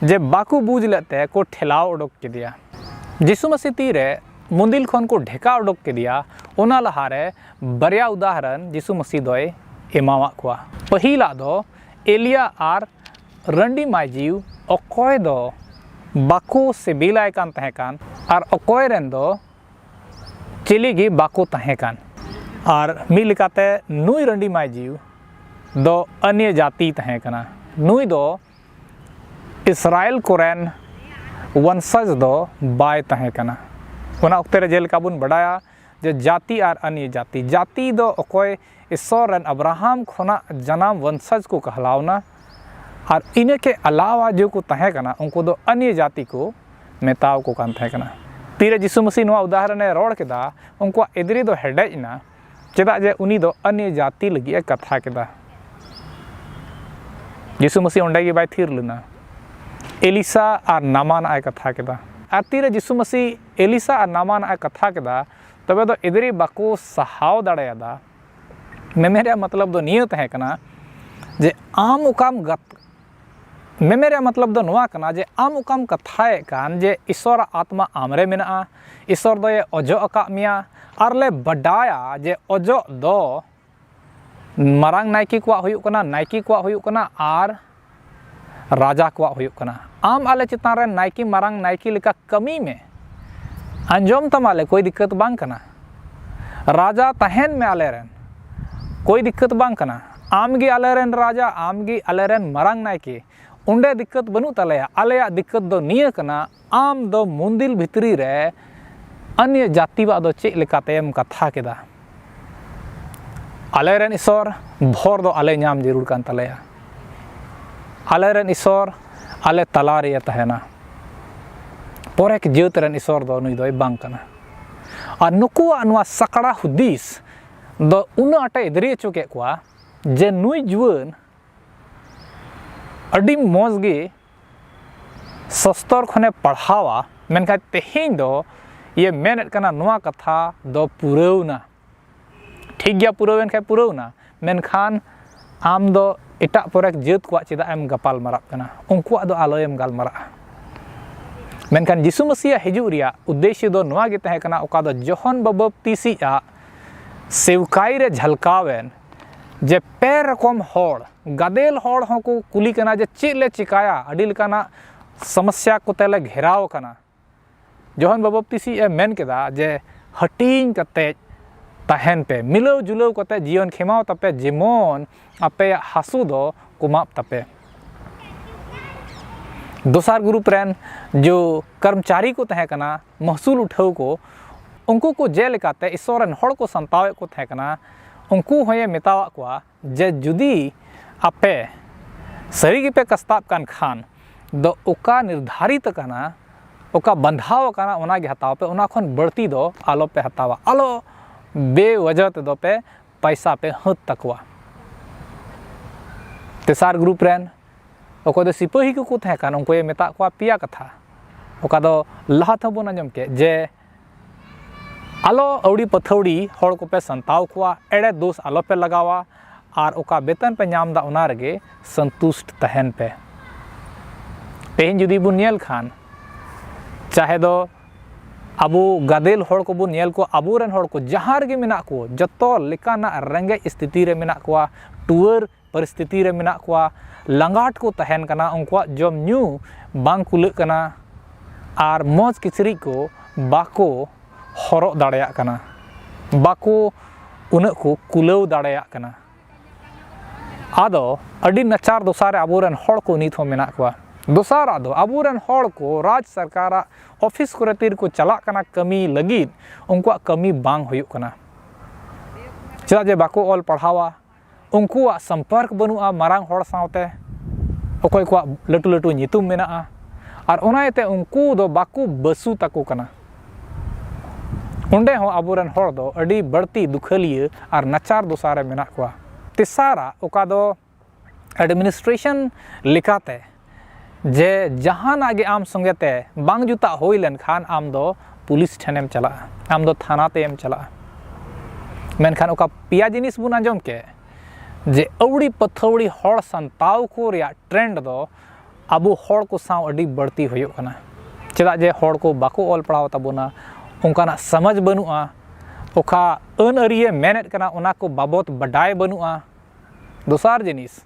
ᱡᱮ ᱵᱟᱠᱚ ᱵᱩᱡᱽ ᱞᱮᱫ ᱛᱮ ᱠᱚ ᱴᱷᱮᱞᱟᱣ ᱚᱰᱚᱠ ᱠᱮᱫᱮᱭᱟ᱾ ᱡᱤᱥᱩ ᱢᱟᱹᱥᱤ ᱛᱤᱨᱮ ᱢᱩᱱᱫᱤᱞ ᱠᱷᱚᱱ ᱠᱚ ᱰᱷᱮᱠᱟᱣ ᱚᱰᱚᱠ ᱠᱮᱫᱮᱭᱟ, ᱚᱱᱟ ᱞᱟᱦᱟᱨᱮ ᱵᱟᱨᱭᱟ ᱩᱫᱟᱦᱚᱨᱚᱱ ᱡᱤᱥᱩ ᱢᱟᱹᱥᱤ ᱫᱚᱭ ᱮᱢᱟᱣᱟᱫ ᱠᱚᱣᱟ᱾ ᱯᱟᱹᱦᱤᱞᱟᱜ ᱫᱚ ᱮᱞᱤᱭᱟ ᱟᱨ ᱨᱟᱺᱰᱤ ᱢᱟᱹᱭᱡᱤᱣ ᱚᱠᱚᱭ ᱫᱚ ᱵᱟᱠᱚ ᱥᱤᱵᱤᱞᱟᱭ ᱠᱟᱱ ᱛᱟᱦᱮᱸ ᱠᱟᱱ ᱟᱨ ᱚᱠᱚᱭ ᱨᱮᱱ ᱫᱚ ᱪᱤᱞᱤ ᱜᱮ ᱵᱟᱠᱚ ᱛᱟᱦᱮᱸ ᱠᱟᱱ᱾ ᱟᱨ ᱢᱤᱫ ᱞᱮᱠᱟᱛᱮ ᱱᱩᱭ ᱨᱟᱺᱰᱤ ᱢᱟᱹᱭᱡᱤᱣ ᱫᱚ ᱟᱹᱱᱭᱟᱹ ᱡᱟᱹᱛᱤ ᱛᱟᱦᱮᱸ ᱠᱟᱱᱟ᱾ ᱱᱩᱭ ᱫᱚ ᱤᱥᱨᱟᱭᱮᱞ ᱠᱚᱨᱮᱱ ᱵᱚᱝᱥᱚᱡᱽ ᱫᱚ ᱵᱟᱭ ᱛᱟᱦᱮᱸ ᱠᱟᱱᱟ᱾ ᱚᱱᱟ ᱚᱠᱛᱮ ᱨᱮ ᱡᱮᱞᱮᱠᱟ ᱵᱚᱱ ᱵᱟᱰᱟᱭᱟ ᱡᱮ ᱡᱟᱹᱛᱤ ᱟᱨ ᱟᱹᱱᱭᱟᱹ ᱡᱟᱹᱛᱤ, ᱡᱟᱹᱛᱤ ᱫᱚ ᱚᱠᱚᱭ ᱤᱥᱥᱚᱨ ᱨᱮᱱ ᱟᱵᱨᱟᱦᱟᱢ ᱠᱷᱚᱱᱟᱜ ᱡᱟᱱᱟᱢ ᱵᱚᱝᱥᱚᱡᱽ ᱠᱚ ᱠᱟᱦᱞᱟᱣᱱᱟ, ᱟᱨ ᱤᱱᱟᱹ ᱠᱮ ᱟᱞᱟᱣᱟ ᱡᱮ ᱠᱚ ᱛᱟᱦᱮᱸ ᱠᱟᱱᱟ, ᱩᱱᱠᱩ ᱫᱚ ᱟᱹᱱᱭᱟᱹ ᱡᱟᱹᱛᱤ ᱠᱚ ᱢᱮᱛᱟᱣ ᱠᱚ ᱠᱟᱱ ᱛᱟᱦᱮᱸ ᱠᱟᱱᱟ᱾ ᱛᱤᱨᱮ ᱡᱤᱥᱩ ᱢᱟᱹᱥᱤ ᱱᱚᱣᱟ ᱩᱫᱟᱦᱚᱨᱚᱱᱮ ᱨᱚᱲ ᱠᱮᱫᱟ, ᱩᱱᱠᱩᱣᱟᱜ ᱮᱫᱽᱨᱮ ᱫᱚ ᱦᱮᱰᱮᱡ ᱮᱱᱟ, ᱪᱮᱫᱟᱜ ᱡᱮ ᱩᱱᱤ ᱫᱚ ᱟᱹᱱᱭᱟᱹ ᱡᱟᱹᱛᱤ ᱞᱟᱹᱜᱤᱫ ᱮ ᱠᱟᱛᱷᱟ ᱠᱮᱫᱟ᱾ ᱡᱤᱥᱩ ᱢᱟᱹᱥᱤ ᱚᱸᱰᱮ ᱜᱮ ᱵᱟᱭ ᱛᱷᱤᱨ ᱞᱮᱱᱟ, ᱮᱞᱤᱥᱟ ᱟᱨ ᱱᱟᱢᱟᱱᱟᱜ ᱮ ᱠᱟᱛᱷᱟ ᱠᱮᱫᱟ᱾ ᱟᱨ ᱛᱤᱨᱮ ᱡᱤᱥᱩ ᱢᱟᱹᱥᱤ ᱮᱞᱤᱥᱟ ᱟᱨ ᱱᱟᱢᱟᱱ ᱟᱜ ᱮ ᱠᱟᱛᱷᱟ ᱠᱮᱫᱟ, ᱛᱚᱵᱮ ᱫᱚ ᱮᱫᱽᱨᱮ ᱵᱟᱠᱚ ᱥᱟᱦᱟᱣ ᱫᱟᱲᱮᱭᱟᱫᱟ᱾ ᱢᱮᱢᱮᱱ ᱨᱮᱭᱟᱜ ᱢᱚᱛᱞᱚᱵ ᱫᱚ ᱱᱤᱭᱟᱹ ᱛᱟᱦᱮᱸ ᱠᱟᱱᱟ ᱡᱮ ᱟᱢ ᱚᱠᱟᱢ ᱜᱟᱛ-, ᱢᱮᱢᱮᱱ ᱨᱮᱭᱟᱜ ᱢᱚᱛᱞᱚᱵ ᱫᱚ ᱱᱚᱣᱟ ᱠᱟᱱᱟ ᱡᱮ ᱟᱢ ᱚᱠᱟᱢ ᱠᱟᱛᱷᱟᱭᱮᱫ ᱠᱟᱱ ᱡᱮ ᱤᱥᱚᱨᱟᱜ ᱟᱛᱢᱟ ᱟᱢᱨᱮ ᱢᱮᱱᱟᱜᱼᱟ, ᱤᱥᱚᱨ ᱫᱚᱭ ᱚᱡᱚᱜ ᱟᱠᱟᱫ ᱢᱮᱭᱟ, ᱟᱨ ᱞᱮ ᱵᱟᱰᱟᱭᱟ ᱡᱮ ᱚᱡᱚᱜ ᱫᱚ ᱢᱟᱨᱟᱝ ᱱᱟᱭᱠᱮ ᱠᱚᱣᱟᱜ ᱦᱩᱭᱩᱜ ᱠᱟᱱᱟ, ᱱᱟᱭᱠᱮ ᱠᱚᱣᱟᱜ ᱦᱩᱭᱩᱜ ᱠᱟᱱᱟ, ᱟᱨ ᱨᱟᱡᱟ ᱠᱚᱣᱟᱜ ᱦᱩᱭᱩᱜ ᱠᱟᱱᱟ᱾ ᱟᱢ ᱟᱞᱮ ᱪᱮᱛᱟᱱ ᱨᱮ ᱱᱟᱭᱠᱮ, ᱢᱟᱨᱟᱝ ᱱᱟᱭᱠᱮ ᱞᱮᱠᱟ ᱠᱟᱹᱢᱤ ᱢᱮ, ᱟᱸᱡᱚᱢ ᱛᱟᱢᱟᱞᱮ, ᱠᱳᱭ ᱫᱤᱠᱠᱟᱹᱛ ᱵᱟᱝ ᱠᱟᱱᱟ᱾ ᱨᱟᱡᱟ ᱛᱟᱦᱮᱱ ᱢᱮ ᱟᱞᱮᱨᱮᱱ, ᱠᱳᱭ ᱫᱤᱠᱠᱟᱹᱛ ᱵᱟᱝ ᱠᱟᱱᱟ᱾ ᱟᱢ ᱜᱮ ᱟᱞᱮᱨᱮᱱ ᱨᱟᱡᱟ, ᱟᱢ ᱜᱮ ᱟᱞᱮᱨᱮᱱ ᱢᱟᱨᱟᱝ ᱱᱟᱭᱠᱮ, ᱚᱸᱰᱮ ᱫᱤᱠᱠᱟᱹᱛ ᱵᱟᱹᱱᱩᱜ ᱛᱟᱞᱮᱭᱟ᱾ ᱟᱞᱮᱭᱟᱜ ᱫᱤᱠᱠᱟᱹᱛ ᱫᱚ ᱱᱤᱭᱟᱹ ᱠᱟᱱᱟ, ᱟᱢ ᱫᱚ ᱢᱚᱱᱫᱤᱞ ᱵᱷᱤᱛᱨᱤ ᱨᱮ ᱟᱹᱱᱭᱟᱹ ᱡᱟᱹᱛᱤᱣᱟᱜ ᱫᱚ ᱪᱮᱫ ᱞᱮᱠᱟᱛᱮᱢ ᱠᱟᱛᱷᱟ ᱠᱮᱫᱟ? ᱟᱞᱮᱨᱮᱱ ᱤᱥᱚᱨ, ᱵᱷᱚᱨ ᱫᱚ ᱟᱞᱮ ᱧᱟᱢ ᱡᱟᱹᱨᱩᱲ ᱠᱟᱱ ᱛᱟᱞᱮᱭᱟ᱾ ᱟᱞᱮᱨᱮᱱ ᱤᱥᱚᱨ ᱟᱞᱮ ᱛᱟᱞᱟ ᱨᱮᱭᱮ ᱛᱟᱦᱮᱱᱟ, ᱯᱚᱨᱮᱠ ᱡᱟᱹᱛ ᱨᱮᱱ ᱤᱥᱚᱨ ᱫᱚ ᱱᱩᱭ ᱫᱚᱭ ᱵᱟᱝ ᱠᱟᱱᱟ᱾ ᱟᱨ ᱱᱩᱠᱩᱣᱟᱜ ᱱᱚᱣᱟ ᱥᱟᱠᱲᱟ ᱦᱩᱫᱤᱥ ᱫᱚ ᱩᱱᱟᱹᱜ ᱟᱸᱴᱮ ᱮᱫᱽᱨᱮ ᱦᱚᱪᱚ ᱠᱮᱫ ᱠᱚᱣᱟ ᱡᱮ ᱱᱩᱭ ᱡᱩᱣᱟᱹᱱ ᱟᱹᱰᱤ ᱢᱚᱡᱽ ᱜᱮ ᱥᱚᱥᱛᱚᱨ ᱠᱷᱚᱱᱮ ᱯᱟᱲᱦᱟᱣᱟ, ᱢᱮᱱᱠᱷᱟᱱ ᱛᱮᱦᱮᱧ ᱫᱚ ᱤᱭᱟᱹ ᱢᱮᱱᱮᱫ ᱠᱟᱱᱟ, ᱱᱚᱣᱟ ᱠᱟᱛᱷᱟ ᱫᱚ ᱯᱩᱨᱟᱹᱣᱱᱟ, ᱴᱷᱤᱠ ᱜᱮᱭᱟ, ᱯᱩᱨᱟᱹᱣᱮᱱ ᱠᱷᱟᱱ ᱯᱩᱨᱟᱹᱣᱱᱟ, ᱢᱮᱱᱠᱷᱟᱱ ᱟᱢ ᱫᱚ ᱮᱴᱟᱜ ᱯᱚᱨᱮᱠ ᱡᱟᱹᱛ ᱠᱚᱣᱟᱜ ᱪᱮᱫᱟᱜ ᱮᱢ ᱜᱟᱯᱟᱞ ᱢᱟᱨᱟᱜ ᱠᱟᱱᱟ? ᱩᱱᱠᱩᱣᱟᱜ ᱫᱚ ᱟᱞᱚᱭᱮᱢ ᱜᱟᱞᱢᱟᱨᱟᱜᱼᱟ᱾ ᱢᱮᱱᱠᱷᱟᱱ ᱡᱤᱥᱩ ᱢᱟᱹᱥᱤᱭᱟᱜ ᱦᱤᱡᱩᱜ ᱨᱮᱭᱟᱜ ᱩᱫᱽᱫᱮᱥᱭᱚ ᱫᱚ ᱱᱚᱣᱟ ᱜᱮ ᱛᱟᱦᱮᱸ ᱠᱟᱱᱟ, ᱚᱠᱟ ᱫᱚ ᱡᱚᱦᱚᱱ ᱵᱟᱯᱛᱤᱥᱤᱡ ᱟᱜ ᱥᱮᱣᱠᱟᱭ ᱨᱮ ᱡᱷᱟᱞᱠᱟᱣᱮᱱ, ᱡᱮ ᱯᱮ ᱨᱚᱠᱚᱢ ᱦᱚᱲ, ᱜᱟᱫᱮᱞ ᱦᱚᱲ ᱦᱚᱸᱠᱚ ᱠᱩᱞᱤ ᱠᱟᱱᱟ ᱡᱮ ᱪᱮᱫ ᱞᱮ ᱪᱮᱠᱟᱭᱟ, ᱟᱹᱰᱤ ᱞᱮᱠᱟᱱᱟᱜ ᱥᱚᱢᱚᱥᱥᱟ ᱠᱚᱛᱮ ᱞᱮ ᱜᱷᱮᱨᱟᱣ ᱟᱠᱟᱱᱟ᱾ ᱡᱚᱦᱚᱱ ᱵᱟᱯᱛᱤᱥᱤᱡ ᱮ ᱢᱮᱱ ᱠᱮᱫᱟ ᱡᱮ ᱦᱟᱹᱴᱤᱧ ᱠᱟᱛᱮᱡ ᱛᱟᱦᱮᱱ ᱯᱮ, ᱢᱤᱞᱟᱹᱣ ᱡᱩᱞᱟᱹᱣ ᱠᱟᱛᱮ ᱡᱤᱭᱚᱱ ᱠᱷᱮᱢᱟᱣ ᱛᱟᱯᱮ, ᱡᱮᱢᱚᱱ ᱟᱯᱮᱭᱟᱜ ᱦᱟᱹᱥᱩ ᱫᱚ ᱠᱚᱢᱟᱜ ᱛᱟᱯᱮ᱾ ᱫᱚᱥᱟᱨ ᱜᱨᱩᱯ ᱨᱮᱱ ᱡᱚ ᱠᱚᱨᱢᱪᱟᱨᱤ ᱠᱚ ᱛᱟᱦᱮᱸ ᱠᱟᱱᱟ, ᱢᱟᱹᱦᱥᱩᱞ ᱩᱴᱷᱟᱹᱣ ᱠᱚ, ᱩᱱᱠᱩ ᱠᱚ ᱡᱮᱞᱮᱠᱟᱛᱮ ᱤᱥᱚᱨ ᱨᱮᱱ ᱦᱚᱲ ᱠᱚ ᱥᱟᱱᱛᱟᱣᱮᱫ ᱠᱚ ᱛᱟᱦᱮᱸ ᱠᱟᱱᱟ, ᱩᱱᱠᱩ ᱦᱚᱸᱭᱮ ᱢᱮᱛᱟᱣᱟᱫ ᱠᱚᱣᱟ ᱡᱮ ᱡᱩᱫᱤ ᱟᱯᱮ ᱥᱟᱹᱨᱤ ᱜᱮᱯᱮ ᱠᱟᱥᱛᱟᱵ ᱠᱟᱱ ᱠᱷᱟᱱ ᱫᱚ ᱚᱠᱟ ᱱᱤᱨᱫᱷᱟᱨᱤᱛ ᱟᱠᱟᱱᱟ, ᱚᱠᱟ ᱵᱟᱸᱫᱷᱟᱣ ᱟᱠᱟᱱᱟ, ᱚᱱᱟ ᱜᱮ ᱦᱟᱛᱟᱣ ᱯᱮ, ᱚᱱᱟ ᱠᱷᱚᱱ ᱵᱟᱹᱲᱛᱤ ᱫᱚ ᱟᱞᱚ ᱯᱮ ᱦᱟᱛᱟᱣᱟ, ᱟᱞᱚ ᱵᱮᱣᱟᱡᱟᱦ ᱛᱮᱫᱚ ᱯᱮ ᱯᱟᱭᱥᱟ ᱯᱮ ᱦᱟᱹᱛ ᱛᱟᱠᱚᱣᱟ᱾ ᱛᱮᱥᱟᱨ ᱜᱨᱩᱯ ᱨᱮᱱ ᱚᱠᱚᱭ ᱫᱚ ᱥᱤᱯᱟᱹᱦᱤ ᱠᱚᱠᱚ ᱛᱟᱦᱮᱸ ᱠᱟᱱ, ᱩᱱᱠᱩᱭ ᱢᱮᱛᱟᱜ ᱠᱚᱣᱟ ᱯᱮᱭᱟ ᱠᱟᱛᱷᱟ᱾ ᱚᱠᱟ ᱫᱚ ᱞᱟᱦᱟ ᱛᱮᱦᱚᱸ ᱵᱚᱱ ᱟᱸᱡᱚᱢ ᱠᱮᱫ ᱡᱮ ᱟᱞᱚ ᱟᱹᱣᱲᱤ ᱯᱟᱹᱛᱷᱟᱹᱣᱲᱤ ᱦᱚᱲ ᱠᱚᱯᱮ ᱥᱟᱱᱛᱟᱣ ᱠᱚᱣᱟ, ᱮᱲᱮ ᱫᱳᱥ ᱟᱞᱚᱯᱮ ᱞᱟᱜᱟᱣᱟ, ᱟᱨ ᱚᱠᱟ ᱵᱮᱛᱚᱱ ᱯᱮ ᱧᱟᱢ ᱮᱫᱟ ᱚᱱᱟ ᱨᱮᱜᱮ ᱥᱚᱱᱛᱩᱥᱴ ᱛᱟᱦᱮᱱ ᱯᱮ᱾ ᱛᱮᱦᱮᱧ ᱡᱩᱫᱤ ᱵᱚᱱ ᱧᱮᱞ ᱠᱷᱟᱱ, ᱪᱟᱦᱮ ᱫᱚ ᱟᱵᱚ ᱜᱟᱫᱮᱞ ᱦᱚᱲ ᱠᱚᱵᱚᱱ ᱧᱮᱞ ᱠᱚᱣᱟ, ᱟᱵᱚᱨᱮᱱ ᱦᱚᱲ ᱠᱚ ᱡᱟᱦᱟᱸ ᱨᱮᱜᱮ ᱢᱮᱱᱟᱜ ᱠᱚ, ᱡᱚᱛᱚ ᱞᱮᱠᱟᱱᱟᱜ ᱨᱮᱸᱜᱮᱡ ᱥᱛᱷᱤᱛᱤ ᱨᱮ ᱢᱮᱱᱟᱜ ᱠᱚᱣᱟ, ᱴᱩᱣᱟᱹᱨ ᱯᱚᱨᱤᱥᱛᱷᱤᱛᱤ ᱨᱮ ᱢᱮᱱᱟᱜ ᱠᱚᱣᱟ, ᱞᱟᱸᱜᱟᱴ ᱠᱚ ᱛᱟᱦᱮᱱ ᱠᱟᱱᱟ, ᱩᱱᱠᱩᱣᱟᱜ ᱡᱚᱢ ᱧᱩ ᱵᱟᱝ ᱠᱩᱞᱟᱹᱜ ᱠᱟᱱᱟ, ᱟᱨ ᱢᱚᱡᱽ ᱠᱤᱪᱨᱤᱡ ᱠᱚ ᱵᱟᱠᱚ ᱦᱚᱨᱚᱜ ᱫᱟᱲᱮᱭᱟᱜ ᱠᱟᱱᱟ, ᱵᱟᱠᱚ ᱩᱱᱟᱹᱜ ᱠᱚ ᱠᱩᱞᱟᱹᱣ ᱫᱟᱲᱮᱭᱟᱜ ᱠᱟᱱᱟ᱾ ᱟᱫᱚ ᱟᱹᱰᱤ ᱱᱟᱪᱟᱨ ᱫᱚᱥᱟ ᱨᱮ ᱟᱵᱚᱨᱮᱱ ᱦᱚᱲ ᱠᱚ ᱱᱤᱛ ᱦᱚᱸ ᱢᱮᱱᱟᱜ ᱠᱚᱣᱟ᱾ ᱫᱚᱥᱟᱨᱟᱜ ᱫᱚ ᱟᱵᱚᱨᱮᱱ ᱦᱚᱲ ᱠᱚ ᱨᱟᱡᱽ ᱥᱚᱨᱠᱟᱨᱟᱜ ᱚᱯᱷᱤᱥ ᱠᱚᱨᱮ ᱛᱤᱨ ᱠᱚ ᱪᱟᱞᱟᱜ ᱠᱟᱱᱟ ᱠᱟᱹᱢᱤ ᱞᱟᱹᱜᱤᱫ, ᱩᱱᱠᱩᱣᱟᱜ ᱠᱟᱹᱢᱤ ᱵᱟᱝ ᱦᱩᱭᱩᱜ ᱠᱟᱱᱟ᱾ ᱪᱮᱫᱟᱜ ᱡᱮ ᱵᱟᱠᱚ ᱚᱞ ᱯᱟᱲᱦᱟᱣᱟ, ᱩᱱᱠᱩᱣᱟᱜ ᱥᱚᱢᱯᱚᱨᱠ ᱵᱟᱹᱱᱩᱜᱼᱟ ᱢᱟᱨᱟᱝ ᱦᱚᱲ ᱥᱟᱶᱛᱮ, ᱚᱠᱚᱭ ᱠᱚᱣᱟᱜ ᱞᱟᱹᱴᱩ ᱞᱟᱹᱴᱩ ᱧᱩᱛᱩᱢ ᱢᱮᱱᱟᱜᱼᱟ, ᱟᱨ ᱚᱱᱟ ᱤᱭᱟᱹᱛᱮ ᱩᱱᱠᱩ ᱫᱚ ᱵᱟᱠᱚ ᱵᱟᱹᱥᱩ ᱛᱟᱠᱚ ᱠᱟᱱᱟ᱾ ᱚᱸᱰᱮ ᱦᱚᱸ ᱟᱵᱚᱨᱮᱱ ᱦᱚᱲ ᱫᱚ ᱟᱹᱰᱤ ᱵᱟᱹᱲᱛᱤ ᱫᱩᱠᱷᱟᱹᱞᱤᱭᱟᱹ ᱟᱨ ᱱᱟᱪᱟᱨ ᱫᱚᱥᱟ ᱨᱮ ᱢᱮᱱᱟᱜ ᱠᱚᱣᱟ᱾ ᱛᱮᱥᱟᱨᱟᱜ, ᱚᱠᱟ ᱫᱚ ᱮᱰᱢᱤᱱᱤᱥᱴᱨᱮᱥᱚᱱ ᱞᱮᱠᱟᱛᱮ, ᱡᱮ ᱡᱟᱦᱟᱱᱟᱜ ᱜᱮ ᱟᱢ ᱥᱚᱸᱜᱮ ᱛᱮ ᱵᱟᱝ ᱡᱩᱛᱟᱜ ᱦᱩᱭ ᱞᱮᱱᱠᱷᱟᱱ ᱟᱢ ᱫᱚ ᱯᱩᱞᱤᱥ ᱴᱷᱮᱱᱮᱢ ᱪᱟᱞᱟᱜᱼᱟ, ᱟᱢ ᱫᱚ ᱛᱷᱟᱱᱟ ᱛᱮᱢ ᱪᱟᱞᱟᱜᱼᱟ᱾ ᱢᱮᱱᱠᱷᱟᱱ ᱚᱠᱟ ᱯᱮᱭᱟ ᱡᱤᱱᱤᱥ ᱵᱚᱱ ᱟᱸᱡᱚᱢ ᱠᱮᱫ, ᱡᱮ ᱟᱹᱣᱲᱤ ᱯᱟᱹᱛᱷᱟᱹᱣᱲᱤ ᱦᱚᱲ ᱥᱟᱱᱛᱟᱣ ᱠᱚ ᱨᱮᱭᱟᱜ ᱴᱨᱮᱱᱰ ᱫᱚ ᱟᱵᱚ ᱦᱚᱲ ᱠᱚ ᱥᱟᱶ ᱟᱹᱰᱤ ᱵᱟᱹᱲᱛᱤ ᱦᱩᱭᱩᱜ ᱠᱟᱱᱟ᱾ ᱪᱮᱫᱟᱜ ᱡᱮ ᱦᱚᱲ ᱠᱚ ᱵᱟᱠᱚ ᱚᱞ ᱯᱟᱲᱦᱟᱣ ᱛᱟᱵᱚᱱᱟ, ᱚᱱᱠᱟᱱᱟᱜ ᱥᱚᱢᱟᱡᱽ ᱵᱟᱹᱱᱩᱜᱼᱟ, ᱚᱠᱟ ᱟᱹᱱ ᱟᱹᱨᱤᱭᱮ ᱢᱮᱱᱮᱫ ᱠᱟᱱᱟ ᱚᱱᱟ ᱠᱚ ᱵᱟᱵᱚᱛ ᱵᱟᱰᱟᱭ ᱵᱟᱹᱱᱩᱜᱼᱟ᱾ ᱫᱚᱥᱟᱨ ᱡᱤᱱᱤᱥ,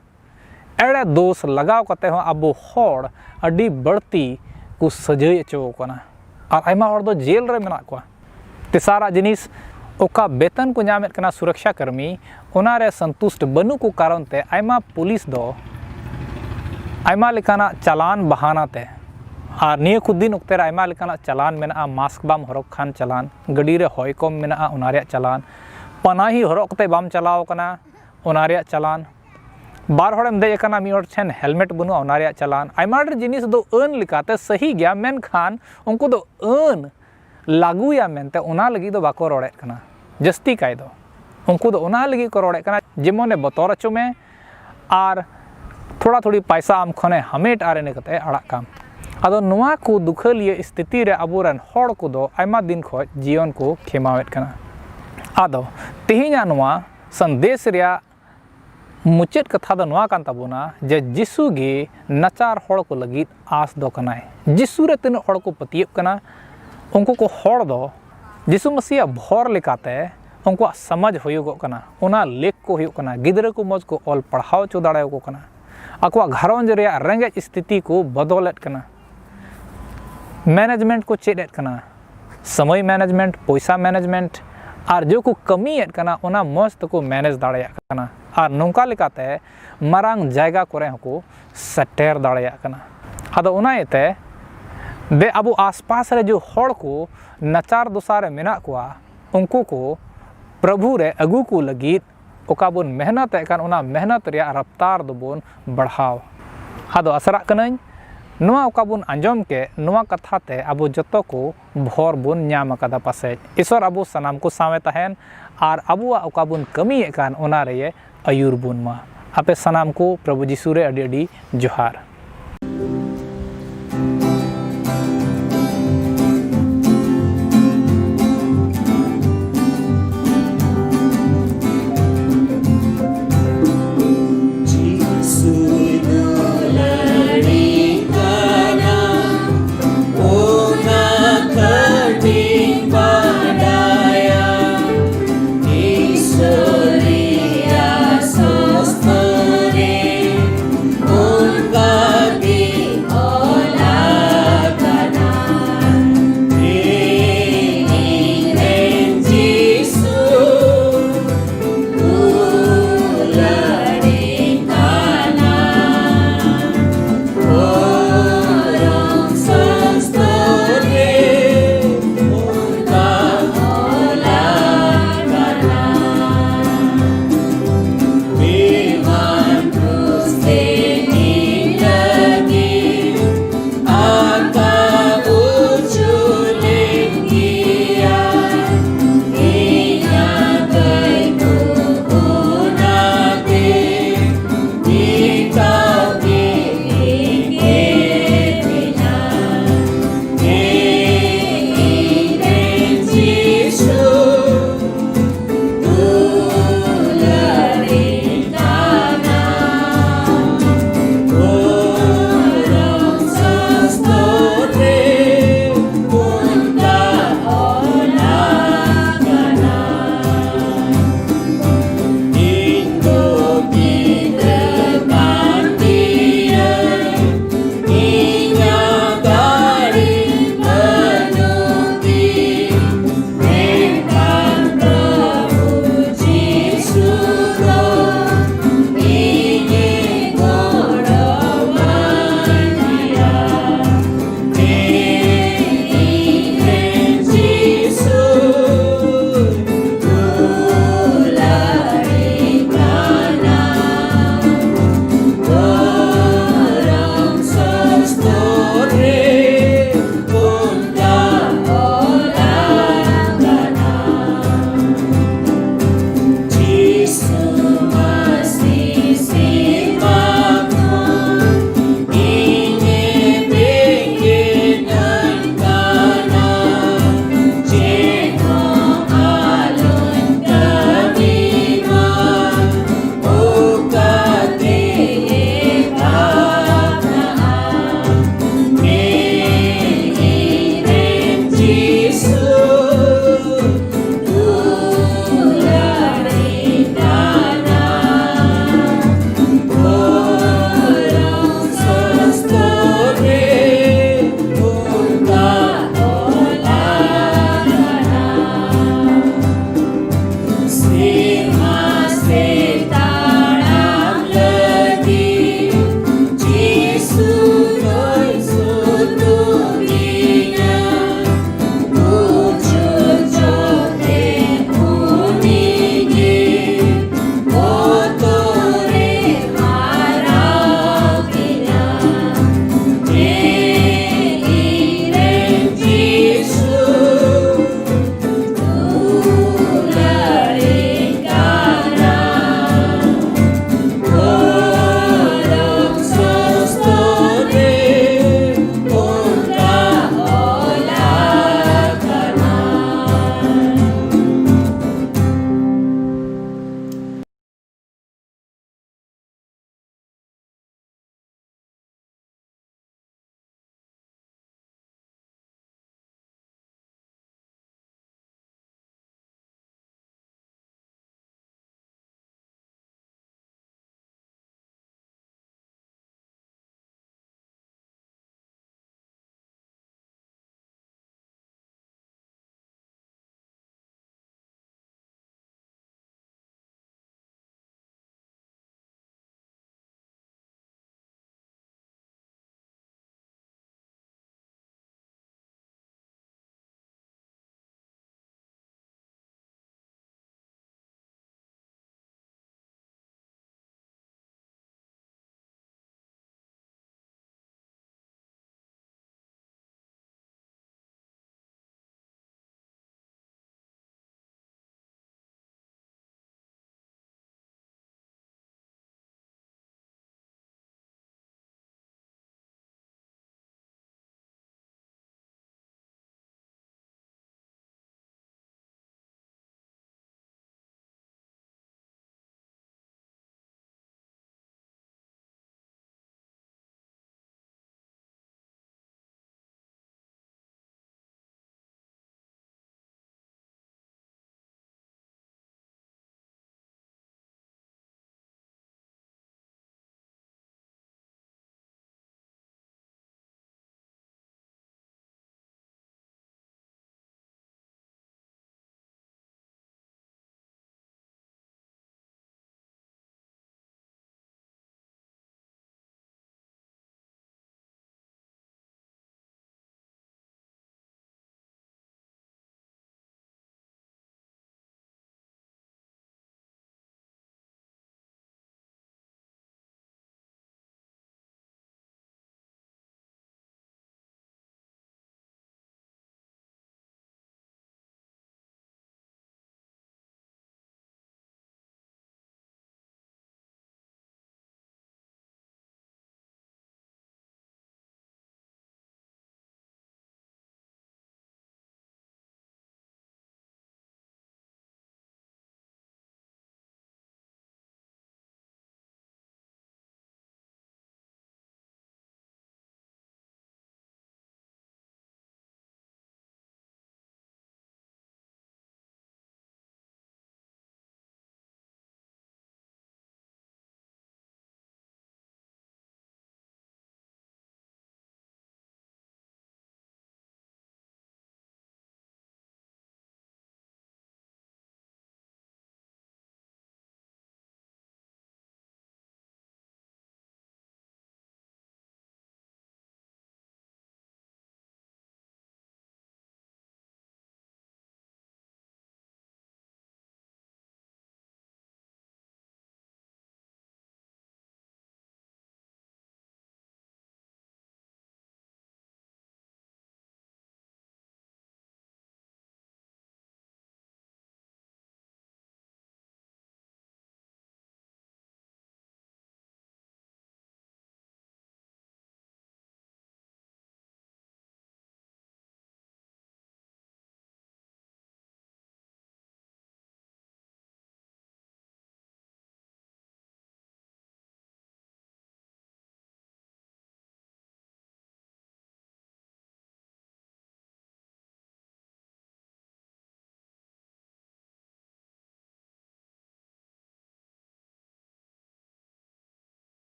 ᱮᱲᱮ ᱫᱳᱥ ᱞᱟᱜᱟᱣ ᱠᱟᱛᱮ ᱦᱚᱸ ᱟᱵᱚ ᱦᱚᱲ ᱟᱹᱰᱤ ᱵᱟᱹᱲᱛᱤ ᱠᱚ ᱥᱟᱹᱡᱟᱹᱭ ᱦᱚᱪᱚ ᱠᱟᱱᱟ, ᱟᱨ ᱟᱭᱢᱟ ᱦᱚᱲ ᱫᱚ ᱡᱮᱞ ᱨᱮ ᱢᱮᱱᱟᱜ ᱠᱚᱣᱟ᱾ ᱛᱮᱥᱟᱨᱟᱜ ᱡᱤᱱᱤᱥ, ᱚᱠᱟ ᱵᱮᱛᱚᱱ ᱠᱚ ᱧᱟᱢᱮᱫ ᱠᱟᱱᱟ ᱥᱩᱨᱚᱠᱥᱟ ᱠᱟᱹᱨᱢᱤ, ᱚᱱᱟ ᱨᱮ ᱥᱚᱱᱛᱩᱥᱴ ᱵᱟᱹᱱᱩᱜ ᱠᱚ ᱠᱟᱨᱚᱱ ᱛᱮ ᱟᱭᱢᱟ ᱯᱩᱞᱤᱥ ᱫᱚ ᱟᱭᱢᱟ ᱞᱮᱠᱟᱱᱟᱜ ᱪᱟᱞᱟᱱ ᱵᱟᱦᱟᱱᱟ ᱛᱮ, ᱟᱨ ᱱᱤᱭᱟᱹ ᱠᱚ ᱫᱤᱱ ᱚᱠᱛᱮ ᱨᱮ ᱟᱭᱢᱟ ᱞᱮᱠᱟᱱᱟᱜ ᱪᱟᱞᱟᱱ ᱢᱮᱱᱟᱜᱼᱟ, ᱢᱟᱥᱠ ᱵᱟᱢ ᱦᱚᱨᱚᱜ ᱠᱷᱟᱱ ᱪᱟᱞᱟᱱ, ᱜᱟᱹᱰᱤ ᱨᱮ ᱦᱚᱭ ᱠᱚᱢ ᱢᱮᱱᱟᱜᱼᱟ ᱚᱱᱟ ᱨᱮᱭᱟᱜ ᱪᱟᱞᱟᱱ, ᱯᱟᱱᱟᱦᱤ ᱦᱚᱨᱚᱜ ᱠᱟᱛᱮ ᱵᱟᱢ ᱪᱟᱞᱟᱣ ᱠᱟᱱᱟ ᱚᱱᱟ ᱨᱮᱭᱟᱜ ᱪᱟᱞᱟᱱ, ᱵᱟᱨ ᱦᱚᱲᱮᱢ ᱫᱮᱡ ᱟᱠᱟᱱᱟ ᱢᱤᱫ ᱦᱚᱲ ᱴᱷᱮᱱ ᱦᱮᱞᱢᱮᱴ ᱵᱟᱹᱱᱩᱜᱼᱟ ᱚᱱᱟ ᱨᱮᱭᱟᱜ ᱪᱟᱞᱟᱱ᱾ ᱟᱭᱢᱟ ᱰᱷᱮᱨ ᱡᱤᱱᱤᱥ ᱫᱚ ᱟᱹᱱ ᱞᱮᱠᱟᱛᱮ ᱥᱟᱹᱦᱤ ᱜᱮᱭᱟ, ᱢᱮᱱᱠᱷᱟᱱ ᱩᱱᱠᱩ ᱫᱚ ᱟᱹᱱ ᱞᱟᱹᱜᱩᱭᱟ ᱢᱮᱱᱛᱮ ᱚᱱᱟ ᱞᱟᱹᱜᱤᱫ ᱫᱚ ᱵᱟᱠᱚ ᱨᱚᱲᱮᱫ ᱠᱟᱱᱟ ᱡᱟᱹᱥᱛᱤ ᱠᱟᱭ ᱫᱚ᱾ ᱩᱱᱠᱩ ᱫᱚ ᱚᱱᱟ ᱞᱟᱹᱜᱤᱫ ᱠᱚ ᱨᱚᱲᱮᱫ ᱠᱟᱱᱟ ᱡᱮᱢᱚᱱᱮ ᱵᱚᱛᱚᱨ ᱦᱚᱪᱚ ᱢᱮ ᱟᱨ ᱛᱷᱚᱲᱟ ᱛᱷᱩᱲᱤ ᱯᱟᱭᱥᱟ ᱟᱢ ᱠᱷᱚᱱᱮ ᱦᱟᱢᱮᱴ ᱟᱨ ᱤᱱᱟᱹ ᱠᱟᱛᱮ ᱟᱲᱟᱜ ᱠᱟᱢ᱾ ᱟᱫᱚ ᱱᱚᱣᱟ ᱠᱚ ᱫᱩᱠᱷᱟᱹᱞᱤᱭᱟᱹ ᱥᱛᱷᱤᱛᱤ ᱨᱮ ᱟᱵᱚᱨᱮᱱ ᱦᱚᱲ ᱠᱚᱫᱚ ᱟᱭᱢᱟ ᱫᱤᱱ ᱠᱷᱚᱱ ᱡᱤᱭᱚᱱ ᱠᱚ ᱠᱷᱮᱢᱟᱣᱮᱫ ᱠᱟᱱᱟ᱾ ᱟᱫᱚ ᱛᱮᱦᱮᱧᱟᱜ ᱱᱚᱣᱟ ᱥᱟᱸᱫᱮᱥ ᱨᱮᱭᱟᱜ ᱢᱩᱪᱟᱹᱫ ᱠᱟᱛᱷᱟ ᱫᱚ ᱱᱚᱣᱟ ᱠᱟᱱ ᱛᱟᱵᱚᱱᱟ ᱡᱮ ᱡᱤᱥᱩ ᱜᱮ ᱱᱟᱪᱟᱨ ᱦᱚᱲ ᱠᱚ ᱞᱟᱹᱜᱤᱫ ᱟᱸᱥ ᱫᱚ ᱠᱟᱱᱟᱭ᱾ ᱡᱤᱥᱩ ᱨᱮ ᱛᱤᱱᱟᱹᱜ ᱦᱚᱲ ᱠᱚ ᱯᱟᱹᱛᱭᱟᱹᱜ ᱠᱟᱱᱟ, ᱩᱱᱠᱩ ᱠᱚ ᱦᱚᱲ ᱫᱚ ᱡᱤᱥᱩ ᱢᱟᱹᱥᱤᱭᱟᱜ ᱵᱷᱚᱨ ᱞᱮᱠᱟᱛᱮ ᱩᱱᱠᱩᱣᱟᱜ ᱥᱚᱢᱟᱡᱽ ᱦᱩᱭᱩᱜᱚᱜ ᱠᱟᱱᱟ, ᱚᱱᱟ ᱞᱮᱠ ᱠᱚ ᱦᱩᱭᱩᱜ ᱠᱟᱱᱟ, ᱜᱤᱫᱽᱨᱟᱹ ᱠᱚ ᱢᱚᱡᱽ ᱠᱚ ᱚᱞ ᱯᱟᱲᱦᱟᱣ ᱦᱚᱪᱚ ᱫᱟᱲᱮᱭᱟᱠᱚ ᱠᱟᱱᱟ, ᱟᱠᱚᱣᱟᱜ ᱜᱷᱟᱨᱚᱸᱡᱽ ᱨᱮᱭᱟᱜ ᱨᱮᱸᱜᱮᱡ ᱥᱛᱷᱤᱛᱤ ᱠᱚ ᱵᱚᱫᱚᱞᱮᱫ ᱠᱟᱱᱟ, ᱢᱮᱱᱮᱡᱽᱢᱮᱱᱴ ᱠᱚ ᱪᱮᱫ ᱮᱫ ᱠᱟᱱᱟ, ᱥᱚᱢᱚᱭ ᱢᱮᱱᱮᱡᱽᱢᱮᱱᱴ, ᱯᱚᱭᱥᱟ ᱢᱮᱱᱮᱡᱽᱢᱮᱱᱴ, ᱟᱨ ᱡᱮ ᱠᱚ ᱠᱟᱹᱢᱤᱭᱮᱫ ᱠᱟᱱᱟ ᱚᱱᱟ ᱢᱚᱡᱽ ᱛᱮᱠᱚ ᱢᱮᱱᱮᱡᱽ ᱫᱟᱲᱮᱭᱟᱜ ᱠᱟᱱᱟ᱾ ᱟᱨ ᱱᱚᱝᱠᱟ ᱞᱮᱠᱟᱛᱮ ᱢᱟᱨᱟᱝ ᱡᱟᱭᱜᱟ ᱠᱚᱨᱮ ᱦᱚᱸᱠᱚ ᱥᱮᱴᱮᱨ ᱫᱟᱲᱮᱭᱟᱜ ᱠᱟᱱᱟ᱾ ᱟᱫᱚ ᱚᱱᱟ ᱤᱭᱟᱹᱛᱮ ᱫᱮ ᱟᱵᱚ ᱟᱥᱯᱟᱥ ᱨᱮ ᱡᱮ ᱦᱚᱲ ᱠᱚ ᱱᱟᱪᱟᱨ ᱫᱚᱥᱟ ᱨᱮ ᱢᱮᱱᱟᱜ ᱠᱚᱣᱟ, ᱩᱱᱠᱩ ᱠᱚ ᱯᱨᱚᱵᱷᱩ ᱨᱮ ᱟᱹᱜᱩ ᱠᱚ ᱞᱟᱹᱜᱤᱫ ᱚᱠᱟ ᱵᱚᱱ ᱢᱮᱦᱱᱚᱛᱮᱫ ᱠᱟᱱ, ᱚᱱᱟ ᱢᱮᱦᱱᱚᱛ ᱨᱮᱭᱟᱜ ᱨᱟᱯᱛᱟᱨ ᱫᱚᱵᱚᱱ ᱵᱟᱲᱦᱟᱣ᱾ ᱟᱫᱚ ᱟᱥᱨᱟᱜ ᱠᱟᱹᱱᱟᱹᱧ, ᱱᱚᱣᱟ ᱚᱠᱟ ᱵᱚᱱ ᱟᱸᱡᱚᱢ ᱠᱮᱫ, ᱱᱚᱣᱟ ᱠᱟᱛᱷᱟ ᱛᱮ ᱟᱵᱚ ᱡᱚᱛᱚ ᱠᱚ ᱵᱷᱚᱨ ᱵᱚᱱ ᱧᱟᱢ ᱟᱠᱟᱫᱟ ᱯᱟᱥᱮᱡ᱾ ᱤᱥᱚᱨ ᱟᱵᱚ ᱥᱟᱱᱟᱢ ᱠᱚ ᱥᱟᱶᱮ ᱛᱟᱦᱮᱱ ᱟᱨ ᱟᱵᱚᱣᱟᱜ ᱚᱠᱟ ᱵᱚᱱ ᱠᱟᱹᱢᱤᱭᱮᱫ ᱠᱟᱱ, ᱚᱱᱟ ᱨᱮᱭᱮ ᱟᱹᱭᱩᱨ ᱵᱚᱱ ᱢᱟ᱾ ᱟᱯᱮ ᱥᱟᱱᱟᱢ ᱠᱚ ᱯᱨᱚᱵᱷᱩ ᱡᱤᱥᱩ ᱨᱮ ᱟᱹᱰᱤ ᱟᱹᱰᱤ ᱡᱚᱦᱟᱨ᱾